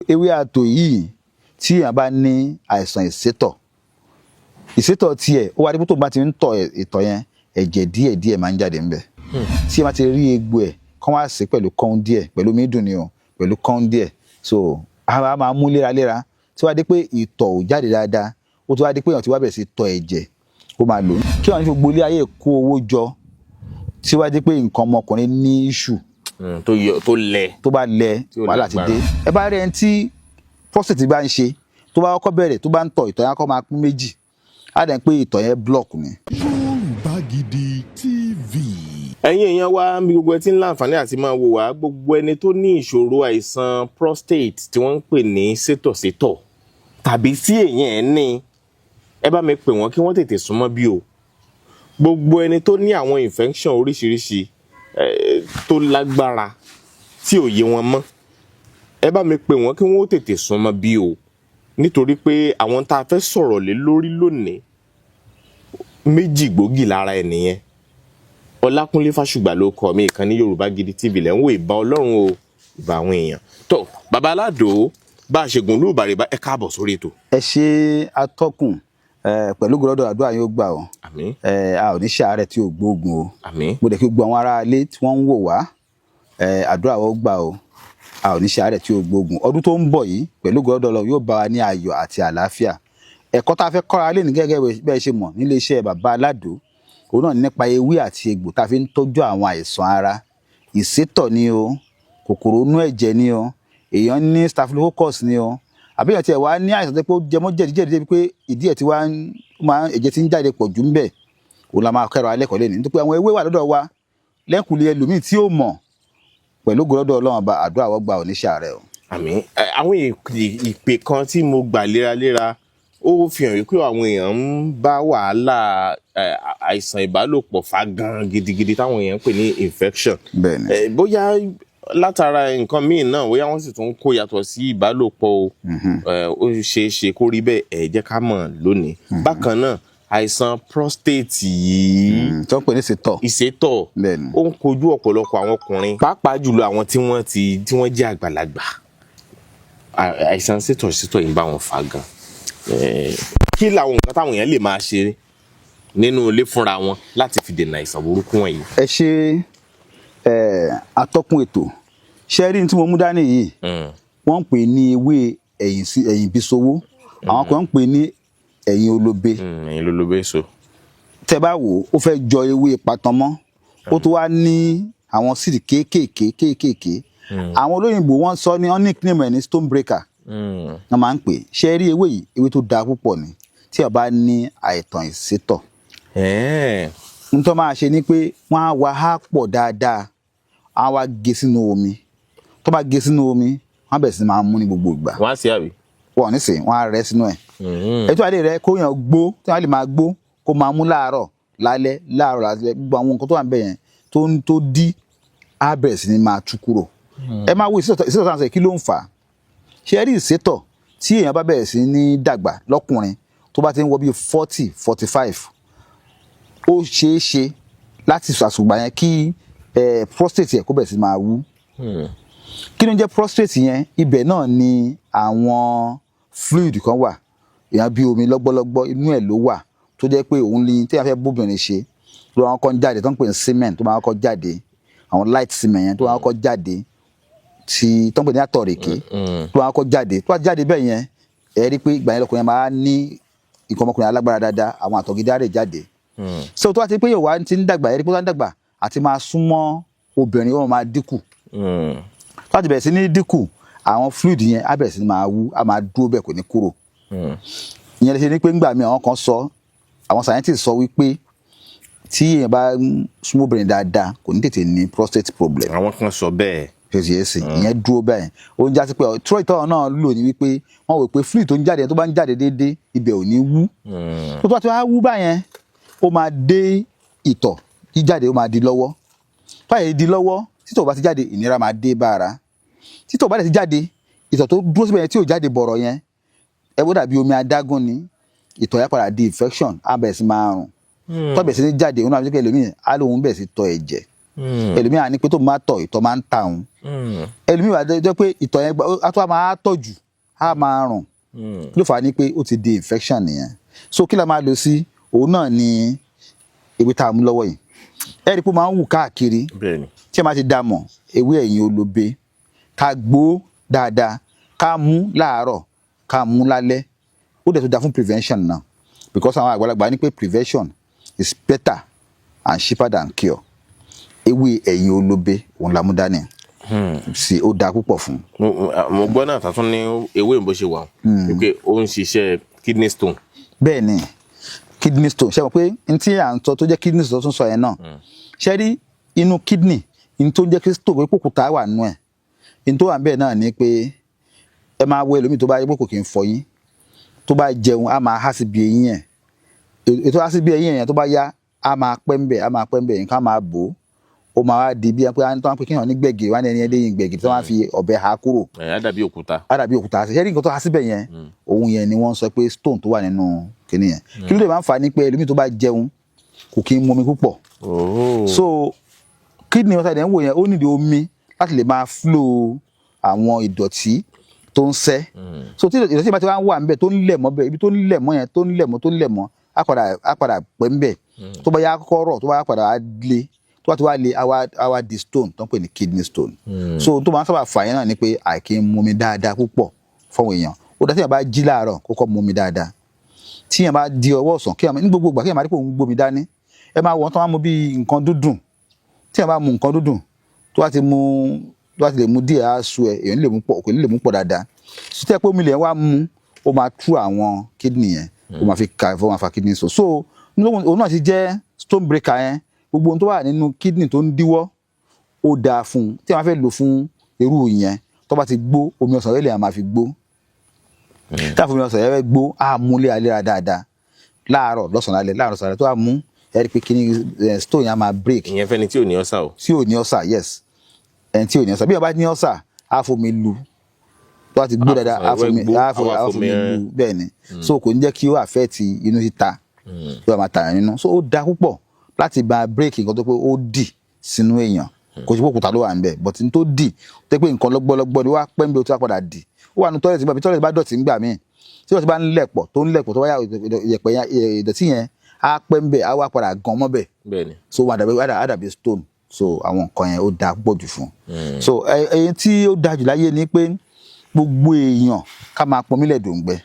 Ewé àtò yìí, tí èèyàn bá ní àìsàn ìsétọ̀, ìsétọ̀ tiẹ̀ ó wá dípò tó bá ti ń tọ̀ ìtọ̀ yẹn, ẹ̀jẹ̀ díẹ̀ díẹ̀ máa ń jáde ńbẹ̀. Tí ẹ bá ti rí egbò ẹ̀, kán wá sí pẹ̀lú kọ́ún díẹ̀, pẹ̀lú omi dùn ni o, pẹ̀lú kọ́ún díẹ̀, so ara máa mú léraléra. Tí wàá dé pé ìtọ̀ ò jáde dáadáa, ó ti wá dé pé èèyàn ti wá bẹ̀rẹ̀ sí tọ̀ ẹ̀jẹ̀, ó máa lò ó. Kí wọ́n ní fi gbogbo ilé ayé kó owó jọ, tí wàá dé pé nǹkan ọmọkùnrin ní issue, Tó yọ tó lẹ. Tó bá lẹ, Tí ò wàhálà ti lágbára. dé. Ẹ bá rí ẹni tí prostate bá ń ṣe, tó bá kọ́kọ́ bẹ̀rẹ̀, tó bá ń tọ̀, ìtọ̀ yẹn á kọ́ máa pín méjì, á dẹ̀ pé ìtọ̀ yẹn block ni. Yorùbá Gidi TV. Ẹ̀yin èèyàn wa, bí gbogbo ẹ ti ń láǹfààní àti máa wò wá, gbogbo ẹni tó ní ìṣòro àìsàn prostate tí wọ́n ń pè ní sétọ̀sétọ̀, tàbí tí èèyàn ẹ̀ ní, ẹ bá mi pè wọ́n kí wọ́n tètè súnmọ́ bí o. Gbogbo ẹni tó ní àwọn infection oríṣiríṣi tó lágbára tí ò yé wọn mọ́, ẹ bá mi pè wọ́n kí wọ́n tètè súnmọ́ bí o, nítorí pé àwọn tá a fẹ́ sọ̀rọ̀ lé lórí lónìí, méjì gbòógì lára ẹ̀ nìyẹn. Ọlákúnlé Fásùgbà ló kọ mí. Ìkànnì Yorùbá Gidi TV lẹ́ ń wò. Ìbà Ọlọ́run o, ìbà àwọn èèyàn tó bàbá aládò bá a ṣègùn lóòbàrè bá ẹ káàbọ̀ sórí ètò. Ẹ ṣe, atọ́kùn. Pẹ̀lú gbọ́dọ̀ àdúrà yóò gbà ọ́. Àmín. A ò ní ṣàárẹ̀ tí ò gbóògùn o. Àmín. Mo dẹ̀ kí gbogbo àwọn ará ilé tí wọ́n ń wò wá, àdúrà ó gbà o, a ò ní ṣàárẹ̀ tí ò gbóògùn. Ọdún tó ń bọ̀ yìí, pẹ̀lú gbọ́dọ̀ lọ, yóò bá wa ní ayọ̀ àti àlàáfíà. Ẹ̀kọ́ tá a fẹ́ kọ́ra lé ní, gẹ́gẹ́ bẹ́ẹ̀ ṣe mọ̀ nílé iṣẹ́ bàbá aládò, òun náà nípa ewé àti egbò tá a fi ń tọ́jú àwọn àìsàn ara: ìsétọ̀ ni o, kòkòrò inú ẹ̀jẹ̀ ni o, èèyàn ní staphylococcus ni o, àbí èèyàn tiẹ̀ wá ní àìsàn tó pé ó jẹmọ́ jẹ̀díjẹ̀dí débi pé ìdí ẹ̀ ti wá ń máa ẹ̀jẹ̀ ti ń jáde pọ̀ jù ń bẹ̀, òun la máa kẹ́rọ alẹ́ kọ́ lé ní, nítorí pé àwọn ewé wà lọ́dọ̀ wa lẹ́kùnlé ẹlòmíì tí ó mọ̀. Pẹ̀lú gbọ́dọ̀ Ọlọ́run ọba, àdúrà wọ́n gbà, ò ní ṣàárẹ̀ o. Àmín. Àwọn ìpè kan tí mo gbà léraléra, ó fi hàn wípé àwọn èèyàn ń bá wàhálà àìsàn ìbálòpọ̀ fà gan gidigidi, táwọn èèyàn ń pè ní infection. Bẹ́ẹ̀ni. Bóyá látara nǹkan míì náà, bóyá wọ́n sì tún kó yàtọ̀ sí ìbálòpọ̀ o. Ó ṣeé ṣe kó rí bẹ́ẹ̀. Ẹ jẹ́ ká mọ̀ lónìí. Bákan náà, àìsàn prostate yìí, Tó ń pè ní ìsétọ̀. Ìsétọ̀. Ó ń kojú ọ̀pọ̀lọpọ̀ àwọn ọkùnrin, pàápàá jùlọ àwọn tí wọ́n jẹ́ àgbàlagbà. Àìsàn sétọ̀ yìí ń bá wọn fà gan. Kí làwọn nǹkan táwọn èèyàn lè máa ṣe nínú ilé fúnra wọn láti fi dènà àìsàn burúkú wọ̀nyí? Ẹ ṣe, atọ́kùn ètò. Ṣe rí ní tí mo mú dání yìí, wọ́n ń pè ní ewé ẹ̀yìn sí ẹ̀yìn bisowó, àwọn kan ń pè ní ẹ̀yìn olóbe. Ẹ̀yin ló ló bẹ́ẹ̀ so. Tẹ́ bá wò ó, ó fẹ́ jọ ewé patanmọ́, ó tún wá ní àwọn seed kéékèèké kéékèèké. Àwọn olóyìnbó, wọ́n sọ ní, wọ́n nickname ẹ̀ ní stone breaker, wọ́n máa ń pè. Ṣe rí ewé yìí, ewé tó dáa púpọ̀ ni tí a bá ní àìtàn ìsétọ̀. N tó máa ṣe ni pé wọ́n á wá á pọ̀ dáadáa, á wá gé sínú omi. Tó bá gé sínú omi, wọ́n á bẹ̀rẹ̀ sí máa mú ní gbogbo ìgbà. Wọ́n á sí àbí? Wọ́n ò ní sè, wọ́n á rẹ́ sínú ẹ̀. Ètò àdé rẹ kó yàn gbó, tí wọ́n lè máa gbó, kó máa mú láàárọ̀ lálẹ́, láàárọ̀ lálẹ́, gbogbo àwọn nǹkan tó wà níbẹ̀ yẹn tó ń tó dí, á bẹ̀rẹ̀ sí ní máa tú kúrò. Ẹ máa wo ìsétọ̀. Ìsétọ̀ tá à ń sọ yìí, kí ló ń fà á? Ṣé ẹ rí ìsétọ̀, tí èèyàn bá bẹ̀rẹ̀ sí ní dàgbà lọ́kùnrin, tó bá ti ń wọ bíi 40, 45, ó ṣeé ṣe láti àsùgbà yẹn kí prostate yẹn kó bẹ̀rẹ̀ sí máa wú. Kí ló ń jẹ́ prostate yẹn? Ibẹ̀ náà ni àwọn fluid kan wà, èèyàn bí omi lọ́gbọ́lọ́gbọ́, inú ẹ̀ ló wà, tó jẹ́ pé òun ni téèyàn fẹ́ bóbìnrin ṣe ló máa kọ́ ń jáde, tó ń pè ní semen, tó máa kọ́ jáde, àwọn light semen yẹn tó máa kọ́ jáde, tí tó ń pè ní àtọ̀rẹ̀kẹ́, tó máa kọ́ jáde. Tó bá jáde bẹ́ẹ̀ yẹn, ẹ rí i pé ìgbà yẹn lọkùnrin máa ní nǹkan ọmọkùnrin alágbára dáadáa, àwọn àtọ̀ gidi á rè jáde. So tó bá ti pé yóò wá ti ń dàgbà, ẹ rí i pé ó bá ń dàgbà, àti máa súnmọ́ obìnrin, ó máa dínkù. Tó bá ti bẹ̀rẹ̀ sí ní dínkù, àwọn fluid yẹn á bẹ̀rẹ̀ sí ní máa wú, á máa dúró bẹ́ẹ̀, kò ní kúrò. Ìyẹn lè ṣe ní pé ńgbà míì, àwọn kan sọ, àwọn scientists sọ wípé tí èèyàn bá ń súnmọ́ obìnrin dáadáa, kò ní tètè ní prostate problem. Àwọn kan sọ bẹ́ẹ̀. Ṣe ti yẹ sí ìyẹn dúró bẹ́ẹ̀, ó ń jásí pé tró ìtọ́ náà lò ní wípé wọ́n wò pé fluid tó ń jáde, tó bá ń jáde déédéé, ibẹ̀ ò ní wú. Tó bá ti wá wú báyẹn, ó máa dé ìtọ̀ jíjáde, ó máa di lọ́wọ́. Tó bá yẹ di lọ́wọ́, títọ̀ bá ti jáde, ìnira máa dé bá ara. Títọ̀ bá dẹ̀ ti jáde, ìtọ̀ tó dúró síbẹ̀ yẹn tí ò jáde bọ̀rọ̀ yẹn, ẹ bó dàbí omi adágún ni, ìtọ̀ yẹn padà di infection, á bẹ̀rẹ̀ sí máa rùn. Tó bẹ̀rẹ̀ sí ní jáde, òun náà fi pé ẹlòmíì á lóun bẹ̀rẹ̀ sí tọ̀ ẹ̀jẹ̀. Ẹlòmíì á ní pé tó máa tọ̀, ìtọ̀ máa ń ta òun. Ẹlòmíì wà jẹ́ pé ìtọ̀ yẹn á tó máa tọ̀ jù, á máa rùn. Kí ló fà á? Ní pé ó ti di infection nìyẹn. So kí la máa lò sí? Òun náà ni ewé tá a mú lọ́wọ́ yìí. Ẹ rí i pé ó máa ń wù káàkiri. Tí ẹ máa ti dà mọ̀, ewé ẹ̀yìn olóbe, ká gbó dáadáa, ká mú láàárọ̀, ká mú lálẹ́. Ó dẹ̀ tó dáa fún prevention náà, because àwọn àgbàlagbà ní pé prevention is better and cheaper than cure. Ewé ẹ̀yìn olóbe, òun la mú dání sí, ó dáa púpọ̀ fún. Mo gbọ́ náà tàtún ní ewé bó ṣe wà wípé ó ń ṣiṣẹ́ kidney stone. Bẹ́ẹ̀ ni, kidney stone. Ṣe mọ̀ pé n tí à ń sọ tó jẹ́ kidney stone tó ń sọ yẹn náà, ṣe rí inú kidney, n tó ń jẹ́ kí stone pé kòkòtà wà nínú ẹ̀, n tó wà níbẹ̀ náà ni pé ẹ máa wo ẹlòmíì tó bá yẹ pé kò kí ń fọyín, tó bá jẹun, á máa há síbi eyín ẹ̀. Ètò há síbi eyín ẹ̀ yẹn, tó bá yá, á máa pẹ́ ń bẹ̀, á máa pẹ́ ń bẹ̀, nǹkan á máa bò ó, ó máa wá di bí ẹ pé tó wá pé kéèyàn ní gbẹ̀gìrì, wá ní ẹni ẹlẹ́yìn gbẹ̀gìrì tí wọ́n á fi ọ̀bẹ há kúrò. Ẹ̀ á dàbí òkúta. Á dàbí òkúta. Ṣe rí nǹkan tó há síbẹ̀ yẹn, òun yẹn ni wọ́n sọ pé stone tó wà nínú kinní yẹn. Kí ló dé máa ń fà á? Ní pé ẹlòmíì tó bá jẹun, kò kí ń mumi púpọ̀. So kidney wọn tàbí ẹ̀ ń wò yẹn, ó nídìí omi láti lè máa flow àwọn ìdọ̀tí tó ń sẹ́. So tí ìdọ̀tí bá ti wá ń wà níbẹ̀, tó ń lẹ̀ mọ́ bẹ̀, ibi tó ń lẹ̀ mọ́ yẹn, tó ń lẹ̀ mọ́, tó ń lẹ̀ mọ́, á padà pẹ́ ńbẹ̀. Tó bá yá, kọ́kọ́ rọ̀, tó bá yá, padà á le. Tó bá ti wá le, á wá di stone tó ń pè ní kidney stone. So tó máa ń sábà fà yẹn náà ni pé àìkí ń mumi dáadáa púpọ̀ fáwọn èèyàn. Ó dá tí èèyàn bá jí láàárọ̀, kó kọ́ mumi dáadáa. Tí èèyàn bá di ọwọ́ ọ̀sán, kí èèyàn ní gbogbo ìgbà kí èèyàn máa rí pé òun gbómi dání. Ẹ máa wọ́n tó máa mu bí nǹkan dúdùn. Tí èèyàn bá mu nǹkan dúdùn, tó bá ti mu, tó bá ti lè mu díẹ̀, á sú ẹ. Èèyàn lè mu pọ̀, kò ní lè mu pọ̀ dáadáa. So tí ẹ pé omi lè wá mu, ó máa tú àwọn kidney yẹn, ó máa fi ka, ó máa fa kidney stone. So òun náà ti jẹ́ stone breaker yẹn. Gbogbo ohun tó wà nínú kidney tó ń díwọ́, ó dáa fún un. Tí a máa fẹ́ lò fún irú yẹn, tó bá ti gbó, omi ọsàn rẹ̀ lè máa fi gbó. Tí a fi omi ọsàn rẹ̀ gbó, á mú lé alẹ́ dáadáa, láàárọ̀, lọ́sàn-án, lálẹ́, láàárọ̀, lọ́sàn-án, lálẹ́. Tó bá mú, ẹ rí i pé kíní stone yẹn á máa break. Ìyẹn fẹ́ni tí ò ní ulcer o. Tí ò ní ulcer, yes, ẹni tí ò ní ulcer. Bí wọ́n bá ní ulcer, á fomi lu. Tó bá ti gbó dáadáa, á fomi á fomi lu. Bẹ́ẹ̀ ni. So kò ní jẹ́ kí ó affect inú títa tó bá máa tàyàn nínú. So ó dáa púpọ̀ láti bá break nǹkan tó pé ó dì sínú èèyàn. Kò sí pé òkúta ló wà níbẹ̀, but n tó dì tó pé nǹkan lọ́gbọ́lọ́gbọ́ ni, wá pẹ́ ń bí o tó wá padà dì. Ó wà ní toilet nígbà bí toilet bá dọ̀tí ńgbà míì, tí wọ́n ti bá ń lẹ̀ pọ̀, tó ń lẹ̀ pọ̀, tó wáyà ìyẹ̀pẹ̀ yẹn, ìdọ̀tí yẹn á pẹ́ ń bẹ̀, á wá padà gan mọ́ bẹ̀. So wà dàbí á dàbí stone. So àwọn nǹkan yẹn, ó dáa púpọ̀ jù fún. So ẹyin tí ó dáa jù láyé ni pé gbogbo èèyàn ká máa pọnmi lẹ̀ dòǹgbẹ.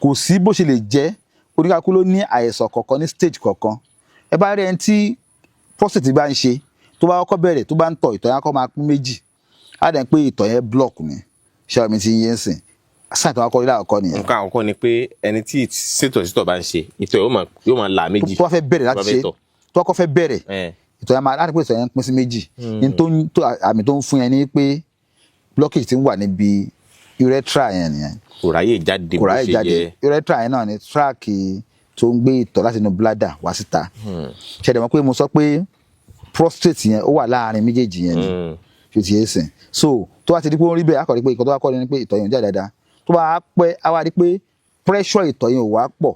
Kò sí bó ṣe lè jẹ́, oníkálukú ló ní àìsàn kọ̀ọ̀kan ní stage kọ̀ọ̀kan. Ẹ bá rí ẹni tí prostate bá ń ṣe, tó bá kọ́kọ́ bẹ̀rẹ̀, tó bá ń tọ̀, ìtọ̀ yẹn á kọ́ máa pín méjì, á dẹ̀ pé ìtọ̀ yẹn block ni. Ṣé ọmọ mi ti yé ń sìn? Sáà tó wá kọ́ ilé àkọ́kọ́ nìyẹn. Nǹkan àkọ́kọ́ ni pé ẹni tí sétọ̀ bá ń ṣe, ìtọ̀ yóò máa là méjì. Tó bá fẹ́ bẹ̀rẹ̀ láti tó bá fẹ́ ṣe tọ̀. Tó kọ́kọ́ fẹ́ bẹ̀rẹ̀, ìtọ̀ yẹn máa láti pé ìtọ̀ yẹn pín sí méjì ní tó ń tó àmì tó ń fún yẹn ní pé blockage ti ń wà níbi urethra yẹn nìyẹn. Kò ráyè jáde Kò bó ráyè ṣe jáde. yẹ. Urethra yẹn náà ni tract tó ń gbé ìtọ̀ láti inú bladder wá síta. Ṣẹ̀dẹ̀ mọ̀ pé mo sọ pé prostate yẹn, ó wà láàrin méjèèjì yẹn ni. Ṣe ti yé sìn? So tó bá ti di pé ó ń rí bẹ́ẹ̀, á kọ́ di pé ìkan tó bá kọ́ ni pé ìtọ̀ yẹn ò jáde dáadáa. Tó bá pẹ́, á wá di pé pressure ìtọ̀ yẹn ò wá pọ̀.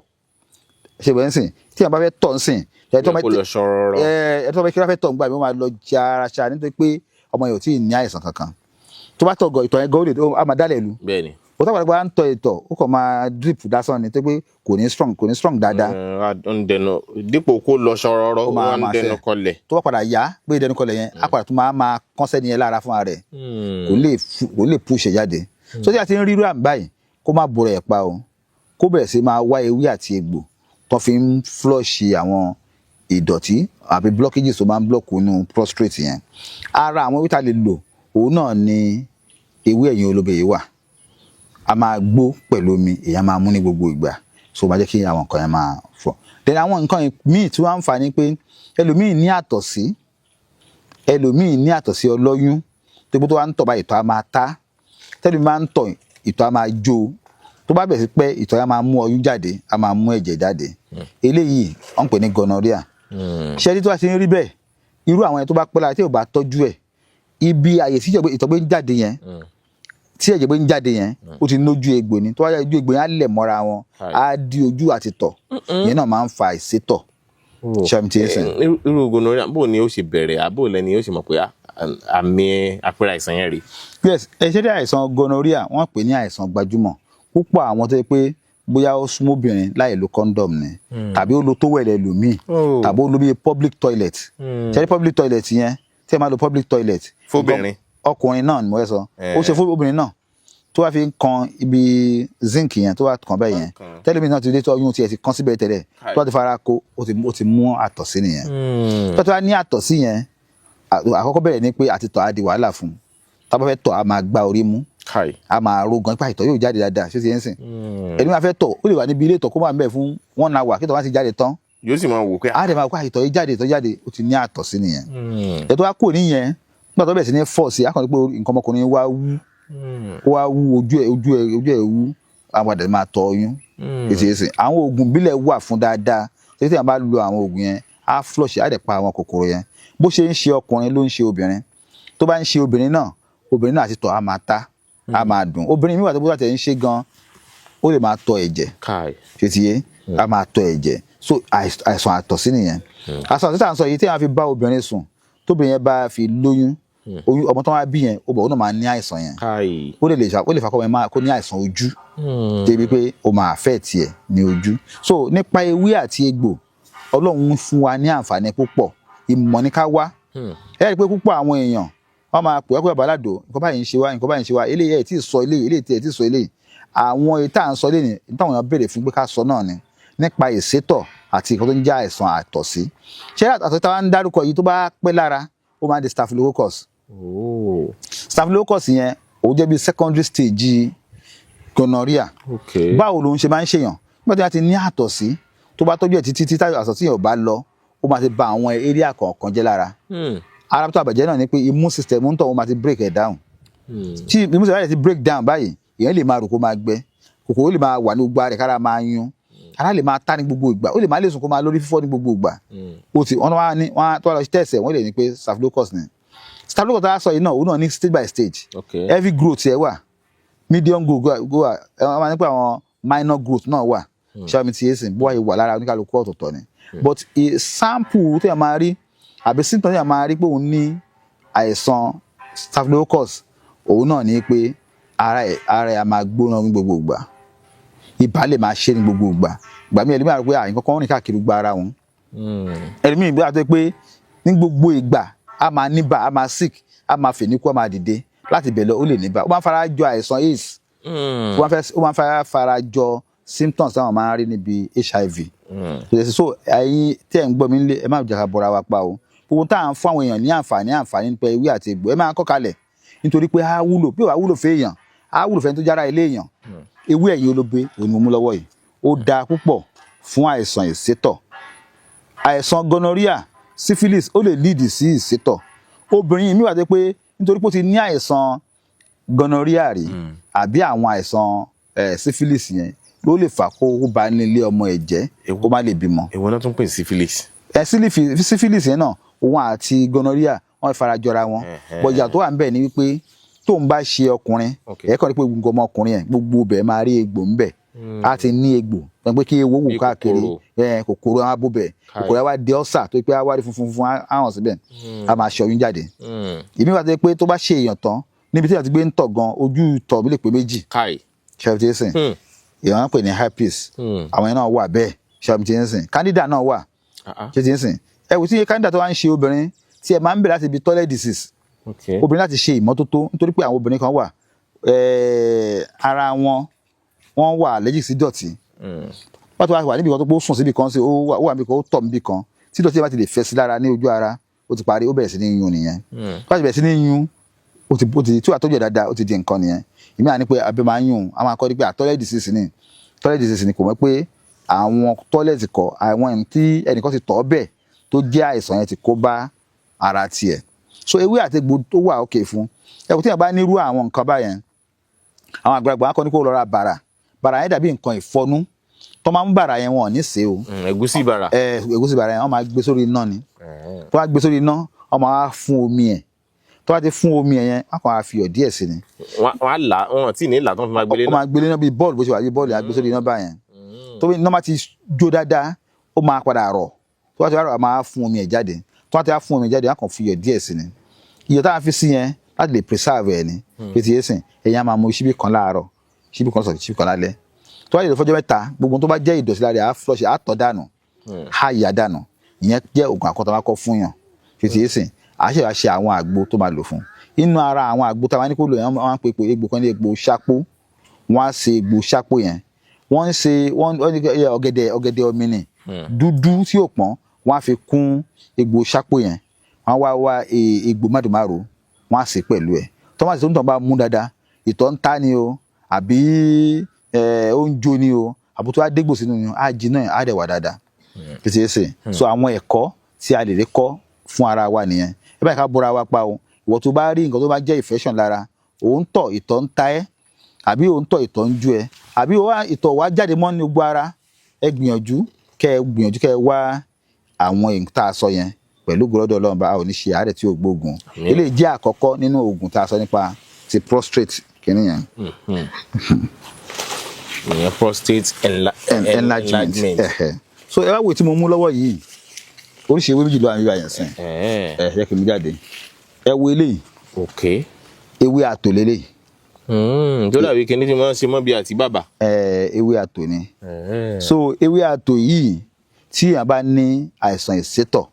Ṣe bẹ́ẹ̀ ń sìn? Tí yẹn bá fẹ́ tọ̀ ń sìn, ẹ tó Yẹ kó lọ ṣọrọrọ. Ẹ tó bá kí wọ́n fẹ́ tọ̀ ń gbà mí, wọ́n máa lọ jaara nítorí pé ọmọ yẹn ò tí ì ní àìsàn kankan. Tó bá tọ̀ gọ̀, ìtọ̀ yẹn gan, ó lè á máa dálẹ̀ lu. Ó táwọn àgbà ń tọ̀ ìtọ̀, ó kàn máa drip lásán ni, tó pé kò ní strong, kò ní strong dáadáa. Ó ń dẹnu dípò kó lọ ṣọrọrọ, Ó ó máa ń máa dẹnu fẹ́. kọlẹ̀. Tó bá padà yá pé ìdẹnu kọlẹ̀ yẹn, á padà tún máa kán sẹ́ni yẹn lára fúnra rẹ̀, kò lè push ẹ̀ jáde. So tí a ti ń rírú àmì báyìí, kó má bọ̀rọ̀ ẹ̀ pa o, kó bẹ̀rẹ̀ sí máa wá ewé àti egbò tó fi ń flush àwọn ìdọ̀tí àbí blockages tó máa ń block inú prostate yẹn. Ara àwọn ewé tá a lè lò, òun náà ni ewé ẹ̀yìn olóbe yìí wà. A máa gbó pẹ̀lú omi, èèyàn máa mú ní gbogbo ìgbà. So ó máa jẹ́ kí àwọn nǹkan yẹn máa fọ̀. Then àwọn nǹkan míì tí wọ́n ń fà ni pé ẹlòmíì ní àtọ̀sí, ẹlòmíì ní àtọ̀sí ọlọ́yún, tó gbó tó wá ń tọ̀ báyìí, ìtọ̀ á máa ta. Tẹ́lẹ̀ máa ń tọ̀, ìtọ̀ á máa jó. Tó bá bẹ̀rẹ̀ sí pẹ́, ìtọ̀ á máa mú ọyún jáde, á máa mú ẹ̀jẹ̀ jáde. Eléyìí wọ́n ń pè ní gonorrhea. Ṣé ẹni tó bá ti ń rí bẹ́ẹ̀, irú àwọn yẹn, tó bá pẹ́ lára tí ò bá tọ́jú ẹ̀, ibi àyè tí ìtọ̀ gbé ń jáde yẹn, tí ẹ̀jẹ̀ gbé ń jáde yẹn, ó ti nójú egbò ni. Tó bá yá, ojú egbò yẹn á lẹ̀ mọ́ra wọn, á di ojú àti tọ̀. Ìyẹn náà máa ń fa ìsétọ̀. Ṣàmì tí ń sìn. Irú gonorrhea, bó ni ó ṣe bẹ̀rẹ̀, àbó lẹni ó ṣe mọ̀ pé àmì àpẹẹrẹ àìsàn yẹn rèé? Yes, ẹ ṣe dé, àìsàn gonorrhea, wọ́n pè ní àìsàn gbajúmọ̀ púpọ̀. Àwọn tó yẹ pé bóyá ó súnmọ́ obìnrin láì lo condom ni, tàbí ó lo towel ẹlòmíì, tàbí ó lo bíi public toilet. Ṣe ní public toilet yẹn, tí ẹ máa lo public toilet. Fóbìnrin. Ọkùnrin náà ni mo fẹ́ sọ. Ó ṣe fún obìnrin náà, tó bá fi ń kan ibi zinc yẹn, tó bá kàn bẹ́ẹ̀ yẹn, tẹ́lẹ̀mí náà ti dé, tó ọyún tiẹ̀ ti kán síbẹ̀ tẹ́lẹ̀, tó bá ti fara ko, ó ti mú àtọ̀sí nìyẹn. Tó bá ní àtọ̀sí yẹn, àkọ́kọ́ bẹ̀rẹ̀ ni pé àti tọ̀ á di wàhálà fún un. Tá a bá fẹ́ tọ̀, á máa gbá orí mú, a máa ro gan, ipa ìtọ̀ yóò jáde dáadáa. Ṣé ti yẹn sìn? Ẹni máa fẹ́ tọ̀, ó lè wà níbi ilé ìtọ̀, kó máa ń bẹ̀ fún one hour, kí ìtọ̀ bá ti jáde tán, Yóò sì máa wò pé á dẹ̀ máa kó ìtọ̀ yìí jáde, ìtọ̀ jáde. Ó ti ní àtọ̀sí nìyẹn. Ẹ̀ tó wá kúrò níyẹn, nígbà tó bẹ̀rẹ̀ sí ní fọ̀ sí, á kàn ní pé nǹkan ọmọkùnrin wá wú, ó wá wú, ojú ẹ̀ wú, àwọn àdàlẹ́ máa tọ ọyún. Èsì èsì àwọn oògùn ìbílẹ̀ wà fún dáadáa tí tí wọ́n bá lo àwọn oògùn yẹn, á flush, á dẹ̀ pa àwọn kòkòrò yẹn. Bó ṣe ń ṣe ọkùnrin ló ń ṣe obìnrin. Tó bá ń ṣe obìnrin náà, obìnrin náà àti tọ̀ á máa ta, á máa dùn. Obìnrin mi wà tó bó tẹ̀ ń ṣe gan, ó lè máa tọ ẹ̀jẹ̀. Ṣe ti yé? Á máa tọ ẹ̀jẹ̀. So àìsàn àtọ̀sí nìyẹn. Àìsàn àtọ̀sí tá à ń sọ yìí, tí wọ́n fi bá obìnrin sùn, tóbìnrin yẹn bá fi lóyún, oyún ọmọ tó wá bí yẹn, ó bọ̀, ó náà máa ní àìsàn yẹn. Ó lè fà kọ́ ọmọ yẹn máa kó ní àìsàn ojú, débi pé ó máa affect ẹ̀ ní ojú. So nípa ewé àti egbò, Ọlọ́run ń fún wa ní àǹfààní púpọ̀. Ìmọ̀ ní ká wá. Ẹ rí i pé púpọ̀ àwọn èèyàn, wọ́n máa pè é pé, "Bàbá Aládò, nǹkan báyìí ń ṣe wá, nǹkan báyìí ń ṣe wá." Eléyìí ẹ̀ tí ì sọ eléyìí, eléyìí tí ẹ̀ tí ì sọ eléyìí. Àwọn èyí tá à ń sọ lénìí, táwọn èèyàn béèrè fún pé ká sọ náà ni nípa ìsétọ̀ àti nǹkan tó ń jẹ́ àìsàn àtọ̀sí. Ṣé àtọ̀sí táwa ń dárúkọ yìí, tó bá pẹ́ lára, ó máa ń di staphylococcus. Staphylococcus yẹn, òun jẹ́ bí secondary stage gonorrhea. Báwo ló ń ṣe máa ń ṣèyàn? Nígbà tí wọ́n ti ní àtọ̀sí, tó bá tọ́jú ẹ̀ títí tí àtọ̀sí yẹn ò bá lọ, ó máa ti ba àwọn area kọ̀ọ̀kan jẹ́ lára. Ara tó àbàjẹ́ náà ni pé immune system ń tọ̀, ó máa ti break ẹ̀ down. Tí immune system bá ti break down báyìí, èèyàn lè máa rò kó máa gbẹ, kòkòrò lè máa wà ní gbogbo ara rẹ̀, kára máa yún, ara lè máa tá ní gbogbo ìgbà, ó lè máa lè sùn, kó máa lórí fífọ́ ní gbogbo ìgbà. Ó ti wọ́n wá ní wọ́n tó wá lọ test ẹ̀, wọ́n lè ní pé staphylococcus ni. Staphylococcus tó wá sọ yìí náà, òun náà ní stage by stage. Heavy growth ẹ̀ wà, medium growth wà, ẹ wọ́n máa ní pé àwọn minor growth náà wà. Ṣé mi ti yé sìn? Bó wáyé wà lára oníkàlùkù ọ̀tọ̀ọ̀tọ̀ ni, but a sample tí a máa rí àbí symptom tí a máa rí pé òun ní àìsàn staphylococcus, òun náà ní pé ara ẹ̀ á máa gbóná ní gbogbo ìgbà, ibà lè máa ṣe ní gbogbo ìgbà. Ìgbà míì, ẹlòmíì á rò pé àyìn kankan rìn káàkiri gba ara òun. Ẹlòmíì bí wàá tó pé ní gbogbo ìgbà á máa níbà, á máa sick, á máa fè ní kú, á máa dìde láti bẹ̀ lọ, ó lè níbà. Ó máa ń fara jọ àìsàn AIDS. Ó máa ń fara jọ symptoms táwọn máa ń rí níbi HIV. So ẹ̀yin tí ẹ̀ ń gbọ́ mi nílé, ẹ má jẹ́ ká bọ́ra wa pa o. Gbogbo tá à ń fún àwọn èèyàn ní àǹfààní nípa ewé àti egbò, ẹ máa kọ́ kalẹ̀, nítorí pé á wúlò. Bí ó bá wúlò fún èèyàn, á wúlò fẹ́ni tó jára ilé èèyàn. Ewé ẹ̀yìn olóbe òun ni mo mú lọ́wọ́ yìí. Ó dáa púpọ̀ fún àìsàn ìsétọ̀, àìsàn gonorrhea, syphilis. Ó lè lead sí ìsétọ̀. Obìnrin mi wà tó pé nítorí pé ó ti ní àìsàn gonorrhea rí àbí àwọn àìsàn syphilis yẹn, ló lè fà kó bá nílé ọmọ ẹ̀ jẹ́, kó má lè bímọ. Èwo náà tún pè ní syphilis? Ẹ syphilis yẹn náà, òun àti gonorrhea, wọ́n fara jọra wọn. Bọ̀jà tó wà ń bẹ̀ ni wípé tóun bá ṣe ọkùnrin, ẹ kàn ní pé gbogbo ọmọkùnrin yẹn, gbogbo ibẹ̀ máa rí egbò ńbẹ̀, á ti ní egbò pé kí ewo wù Bí káàkiri. kòkòrò. Ẹ kòkòrò á bó bẹ̀. Kòkòrò á wá di ọ́sà tó pé á wá rí funfun funfun, á hàn síbẹ̀, á máa ṣe ọyún jáde. Ìmí wà tó yẹ pé tó bá ṣe èèyàn tán, níbi tí èèyàn ti gbé ń tọ̀ gan, ojú ìtọ̀ mi lè pé méjì. Ṣe èèyàn ń pè ní herpes. Àwọn yẹn náà wà bẹ́ẹ̀. Ṣe ti ń sìn? Candida náà wà. Ṣe ti ń sìn? Ẹ wò tí candida tó wá ń ṣe obìnrin, tí ẹ máa ń bẹ̀rẹ̀ láti ibi toilet disease. Obìnrin láti ṣe ìmọ́tótó, nítorí pé àwọn obìnrin kan wà, ara wọn, wọ́n wà allergic sí dọ̀tí. Wọ́n ti wá wà níbi kan tó pé ó sùn síbi kan sí, ó wà níbi kan, ó tọ̀ níbi kan, tí dọ̀tí yẹn bá ti lè fẹ́ sí lára ní ojú ara, ó ti parí, ó bẹ̀rẹ̀ sí ní yún nìyẹn. Tó bá ti bẹ̀rẹ̀ sí ní yún, ó ti tí wàá tọ́jú ẹ̀ dáadáa, ó ti di nǹkan nìyẹn. Ìmí à ní pé abẹ́ máa ń yún, a máa kọ́ ní pé toilet disease ni, toilet disease ni. Kò mọ̀ pé àwọn toilet kọ, àwọn ẹni tí ẹnìkan ti tọ̀ ọ́ bẹ̀ tó jẹ́ àìsàn yẹn ti kó bá ara tiẹ̀. So ewé àti egbò tó wà òkè fún ẹ kò tí yẹn bá nírú àwọn nǹkan báyẹn, àwọn àgbàlagbà wọn kọ́ ní kó lọ ra bàrà. Bàrà yẹn dàbí nǹkan ìfọnú tó máa ń bàrà yẹn, wọn ò ní sè o. Ẹ̀gúsí bàrà. Ẹ ẹ̀gúsí bàrà yẹn, wọ́n máa gbé sórí iná ni. Tó bá gbé sórí iná, wọ́n máa fún omi ẹ̀. Tó bá ti fún omi ẹ̀ yẹn, wọ́n kàn á fi iyọ̀ díẹ̀ sí ni. Wọ́n á là, wọ́n tí ní là tó fi máa gbélé Ó náà. máa gbélé náà bíi bọ́ọ̀lù, bó ṣe wà bíi bọ́ọ̀lù yẹn, á gbé sórí iná báyẹn. Tó bí iná bá ti jó dáadáa, ó máa padà rọ̀. Tó bá ti wá rọ̀, a máa fún omi ẹ̀ jáde. Tó bá ti wá fún omi ẹ̀ jáde, a kàn fi iyọ̀ díẹ̀ sí ni. Iyọ̀ tá a fi sí yẹn láti lè preserve ẹ̀ ni. Bí ti yé sìn, ẹ̀yin á máa mu ṣíbí kan láàárọ̀, ṣíbí kan lọ́sàn, ṣíbí kan lálẹ́. Tó bá yẹ fọ́jọ́ 3, gbogbo tó bá jẹ́ ìdọ̀tí lára rẹ̀ á flush, á tọ̀ dànù, á yà dànù. Ìyẹn jẹ́ oògùn àkọ́tọ̀ máa kọ́ fún yàn. Bí ti yé sìn, à ṣe wá ṣe àwọn àgbo tó máa lò fún inú ara. Àwọn àgbo tá a máa ní kó lò yẹn, wọ́n máa ń pe egbò kan ní egbò ṣápó. Wọ́n á ṣe egbò ṣápó yẹn, wọ́n ń ṣe wọ́n ní ọ̀gẹ̀dẹ̀ ọ̀mìnì dúdú tí ò pọ́n, wọ́n á fi kún egbò ṣápó yẹn. Wọ́n á wá wá egbò mádùmárò, wọ́n á sè pẹ̀lú ẹ̀. Tọ́mátì tó ń tàn bá mú dáadáa, ìtọ̀ ń ta ni o, àbí ó ń jó ni o, àbí tó wá dégbò sínú ni o, á jiná ẹ̀, á dẹ̀ wà dáadáa títí ẹ sè. So àwọn ẹ̀kọ́ tí a lè rí kọ́ fún ara wa nìyẹn. Ẹ báyìí, ká bóra wa pa o. Ìwọ tó bá rí nǹkan tó bá jẹ́ infection lára, òun tọ̀, ìtọ̀ ń ta ẹ́, àbí òun tọ̀, ìtọ̀ ń jú ẹ, àbí ìtọ̀ wá jáde mọ́ ní gbogbo ara, ẹ gbìyànjú kẹ́ ẹ gbìyànjú kẹ́ ẹ wá àwọn èyí tá a sọ yẹn. Pẹ̀lú gbọ́dọ̀ Ọlọ́run bá a ò ní ṣe àárẹ̀ tí ò gbóògùn. Eléyìí jẹ́ àkọ́kọ́ nínú oògùn tá a sọ nípa ti prostate kìíní yẹn. Ìyẹn prostate enlargement. Ẹ̀hẹ̀. So ẹ wá wo tí mo mú lọ́wọ́ yìí, oríṣi ewé méjì ló wà níbí àyàn sìn. Ẹ jẹ́ kí n mú jáde. Ẹ wo eléyìí. Ewé àtò lélẹ́yìí. Tó dàbí kíní tí wọ́n ń ṣe mọ́ bíi àti bàbà. Ẹ, ewé àtò ni. So ewé àtò yìí, tí èèyàn bá ní àìsàn ìsétọ̀,